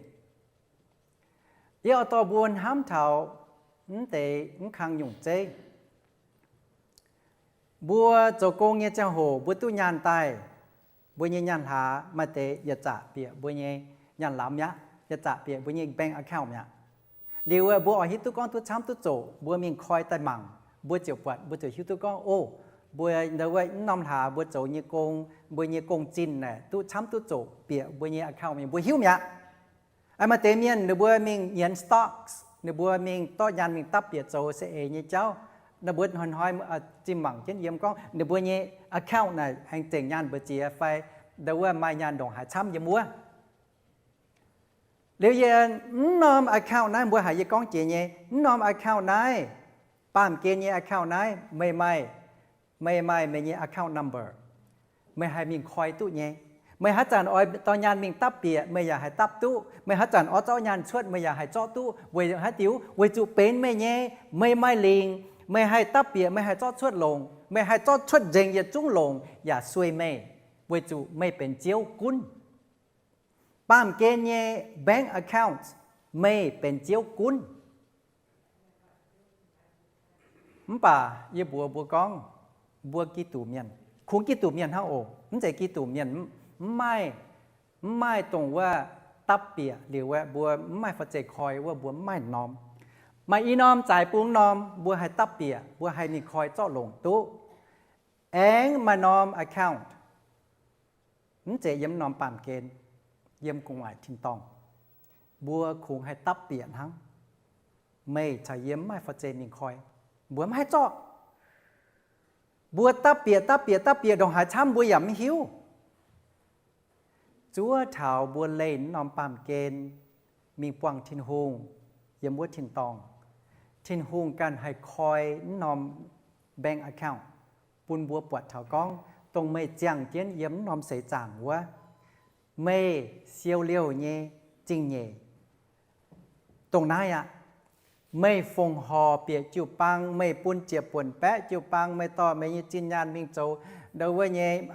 Yie oix dorh mbuo hnamv taux mv deix mv kang nyungc zeiv. Mbuo zoux gong nyei ziangh hoc mbuo duqv nyaanh daaih, mbuo nyei nyaanh hlaax maaih deix yietc zaqc bieqc mbuo nyei nyaanh lamz mi'aqv, yietc zaqc bieqc mbuo nyei bank account mi'aqv. Liuz mbuo oix hiuv duqv gorngv duqv camv duqv zoqc, mbuo mingh koi daaih mangc, mbuo ziouc buatc, mbuo ziouc hiuv duqv gorngv, o, mbuo ndo wuov mv norm hlaax mbuo zoux nyei gong, mbuo nyei gong-zinh naaic duqv camv duqv zoqc bieqc mbuo nyei account mi'aqv, mbuo hiuv mi'aqv. Maaih deix mienh ninh mbuo mingh nyienz stocks, ninh mbuo mingh dorh nyaanh mingh dapv bieqc zoux saeng-eix nyei jauv. Ninh mbuo hnoi-hnoi zinh mangc jienv yiem gorngv ninh mbuo nyei account naaic aengx zengc nyaanh mbu'ziex fai ndo wuov maaih nyaanh ndongc haaix camv yiem wuov. Liuz yie, mv norm account naaiv mbuo haiz yie gorngv jiex nyei, mv norm account naaiv, baamh gen nyei account naaiv, meih maaih, meih maaih meih nyei account number. Meih haih mingh koi duqv nyei. Meih haaix zanc oix dorh nyaanh mingh dapv bieqc, meih yaac haih dapv duqv. Meih haaix zanc oix zorqv nyaanh cuotv, meih yaac haih zorqv duqv. Weic haaix diuc? Weic zuqc benx meih nyei, meih maaih lingc, meih haih dapv bieqc, meih haih zorqv cuotv longc, meih haih zorqv cuotv nzengc yietc zungv longc yaac sueih meih, weic zuqc meih benx Ziouv gunv. Baamh gen nyei bank account, meih benx Ziouv gunv. Mv baac yie mbuox mbuo gorngv, mbuo Giduc mienh, kungx Giduc mienh hnangv oc, mv zeiz Giduc mienh mv maaih, mv maaih dongh wuov dapv bieqc liuz wuov mbuo mv maaih fa'zeiv koi wuov mbuo mv maaih norm. Maaih i norm zaaix bung norm mbuo haih dapv bieqc, mbuo haih mingh koi zorqv longc duqv. Aengx maaih norm account, mv zeiz yiem norm baamh gen, yiem gu'nguaaic tin-dorngh, mbuo kungx haih dapv bieqc hnangv. Meih caux yie mv maaih fa'zeiv mingh koi, mbuo mv haih zorqv. Mbuo dapv bieqc, dapv bieqc, dapv bieqc ndongc haaix camv mbuo yaac mv hiuv. Zuov taux mbuo leih mv norm baamh gen mingh buangh Tin-Hungh yiem wuov tin-dorngh, Tin-Hungh ganh haih koi mv norm bank account bun mbuo buatc taux gorngv dongh meih ziangh jienv yiem mv norm seix zaangc wuov, meih siou liouh nyei zingh nyeic dongh naaiv aqv. Meih fongc horc bieqc jiu-baang, meih bun ziepc buonc baeqv jiu-baang, meih dorh meih nyei zinh nyaanh mingh zoux ndau wuov nyei,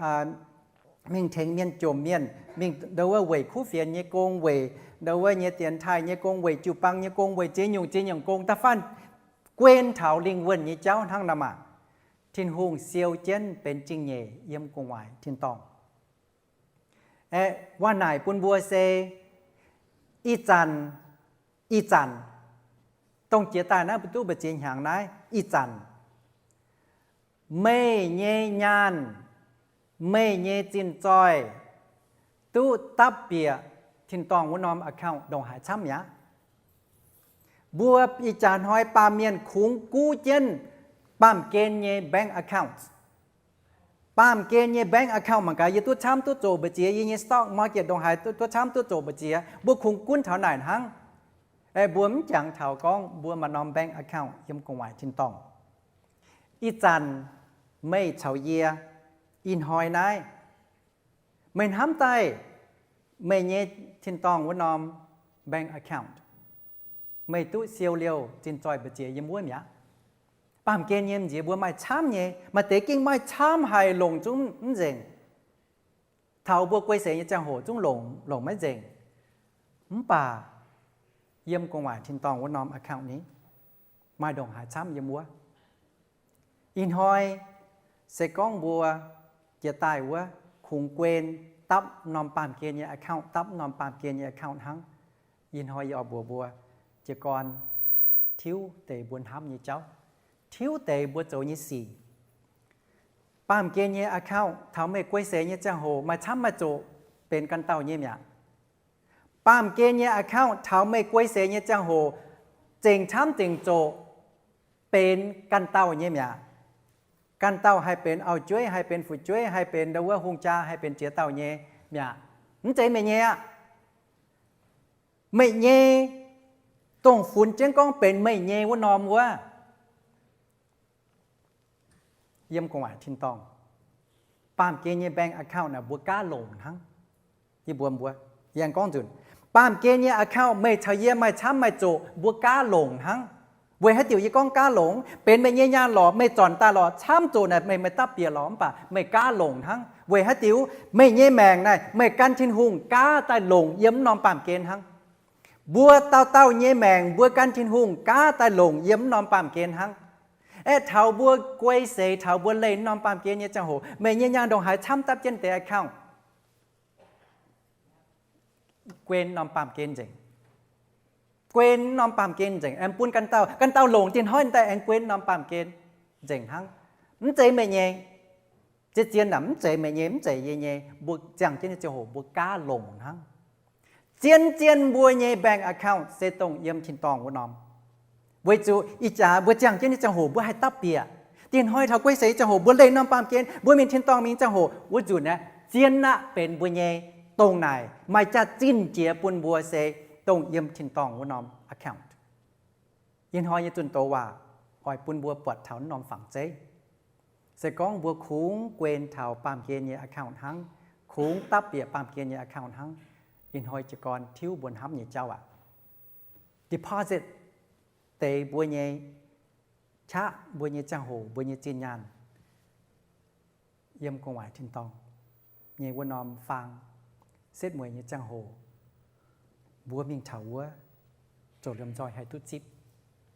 mingh tengx mienh jomc mienh, mingh ndau wuov weic kuv fienx nyei gong, weic ndau wuov nyei dienx taaih nyei gong, weic jiu-baang nyei gong, weic ziex nyungc ziex nyungc gong, da'faanh guon taux lingh wuonh nyei jauv hnangv nor maah. Tin-Hungh siou jienv benx zingh nyeic yiem gu'nguaaic tin-dorngh. Aeqv, waac naaic bun mbuo se ih zanc, ih zanc, dongh jiex daaih naaiv mbuo duqv mbu'ziex hnyangx naaiv ih zanc, meih nyei nyaanh, meih nyei zinh zoih duqv dapv bieqc tin-dorngh wuov norm account ndongc haaix camv mi'aqv. Mbuo ih jaax hnoi baamh mienh kungx guv jienv baamh gen nyei bank account. Baamh gen nyei bank account mangc gaax, yie duqv camv duqv zoqc mbu'ziex, yie nyei stock market ndongc haaix duqv camv duqv zoqc mbu'ziex, mbuo kungx gunv taux naaic hnangv. Aeqv, mbuo mv jangx taux gorngv mbuo maaih norm bank account yiem gu'nguaaic tin-dorngh. Ih zanc meih caux yie, ih hnoi naaiv, meih hnamv daaih meih nyei tin-dorngh wuov norm bank account, meih duqv siou liouh zinh zoih mbu'ziex yiem wuov mi'aqv. Baamh gen nyei m'nziex mbuo maaih camv nyei, maaih deix gengh maaih camv haic longc zungv mv nzengc. Taux mbuo guei seix nyei ziangh hoc zungv longc, longc maiv nzengc. Mv baac yiem gu'nguaaic tin-dorngh wuov norm account ni, maaih ndongc haaix camv yiem wuov. Ih hnoi se gorngv mbuo jiex daaih wuov kungx guei dapv norm baamh gen nyei account, dapv norm baamh gen nyei account hnangv. Ih hnoi yie oix mbuox mbuo jiez gorn tiuv deix mbuo hnamv nyei jauv, tiuv deix mbuo zoux nyei sic. Baamh gen nyei account taux meih guei seix nyei ziangh hoc maaih camv maaih zoqc benx ganh dauh nyei mi'aqv. Baamh gen nyei account taux meih guei seix nyei ziangh hoc zengc camv zengc zoqc benx ganh dauh nyei mi'aqv. Ganh dauh haih benx auv-jueiv, haih benx fu'jueiv, haih benx ndau wuov hungh jaa, haih benx ziex dauh nyei mi'aqv. Mv zeiz meih nyei aqv. Meih nyei, dongh funx jienv gorngv benx meih nyei wuov norm wuov, yiem gu'nguaaic tin-dorngh, baamh gen nyei bank account naaic mbuo gaav longc hnangv. Yie mbuox mbuo, yie aengx gorngv nzunc, baamh gen nyei account meih caux yie maaih camv maaih zoqc mbuo gaav longc hnangv. Weic haaix diuc yie gorngv gaav longc? Benx meih nyei nyaanh lorqc, meih zornc daaih lorqc, camv zoqc naaic meih, meih dapv bieqc lorqc, mv baac meih gaav longc hnangv. Weic haaix diuc? Meih nyei maengc naaic meih gan Tin-Hungh gaav daaih longc yiem mv norm baamh gen hnangv. Mbuo dauh dauh nyei maengc mbuo gan Tin-Hungh gaav daaih longc yiem mv norm baamh gen hnangv. Aeqv, taux mbuo guei seix, taux mbuo leih mv norm baamh gen nyei ziangh hoc, meih nyei nyaanh ndongc haaix camv dapv jienv deix account? Guei norm baamh gen nzengc. Guei norm baamh gen nzengc, aengx bun ganh dauh, ganh dauh longc, dinh hnoi daaih aengx guei norm baamh gen nzengc hnangv. Mv zeiz meih nyei. Zien-zien naaic mv zeiz meih nyei, mv zeiz yie nyei. Mbuo ziangh jienv nyei ziangh hoc mbuo gaav longc hnangv. Zien-zien mbuo nyei bank account se dongh yiem tin-dorngh wuov norm. Weic zuqc ih jaax mbuo ziangh jienv nyei ziangh hoc mbuo haih dapv bieqc. Dinh hnoi taux guei seix ziangh hoc mbuo leih norm baamh gen, mbuo mingh tin-dorngh mingh ziangh hoc wuov nzunc aeqv, zien aqv benx mbuo nyei. Dongh naaic maaih jaax-zinh jiex bun mbuo se dongh yiem tin-dorngh wuov norm account. Ih hnoi nyei zunh doz waac oix bun mbuo buatc taux wuov norm fangx zeiv. Se gorngv mbuo kungx guen taux baamh gen nyei account hnangv, kungx dapv bieqc baamh gen nyei account hnangv, ih hnoi jiez gorn tiuv mbuo hnamv nyei jauv aqv. Deposit deix mbuo nyei qaqv, mbuo nyei ziangh hoc, mbuo nyei zinh nyaanh yiem gu'nguaaic tin-dorngh nyei wuov norm faang, setv mueic nyei ziangh hoc, mbuo mingh taux wuov, zoux lomh nzoih haih duqv zipv.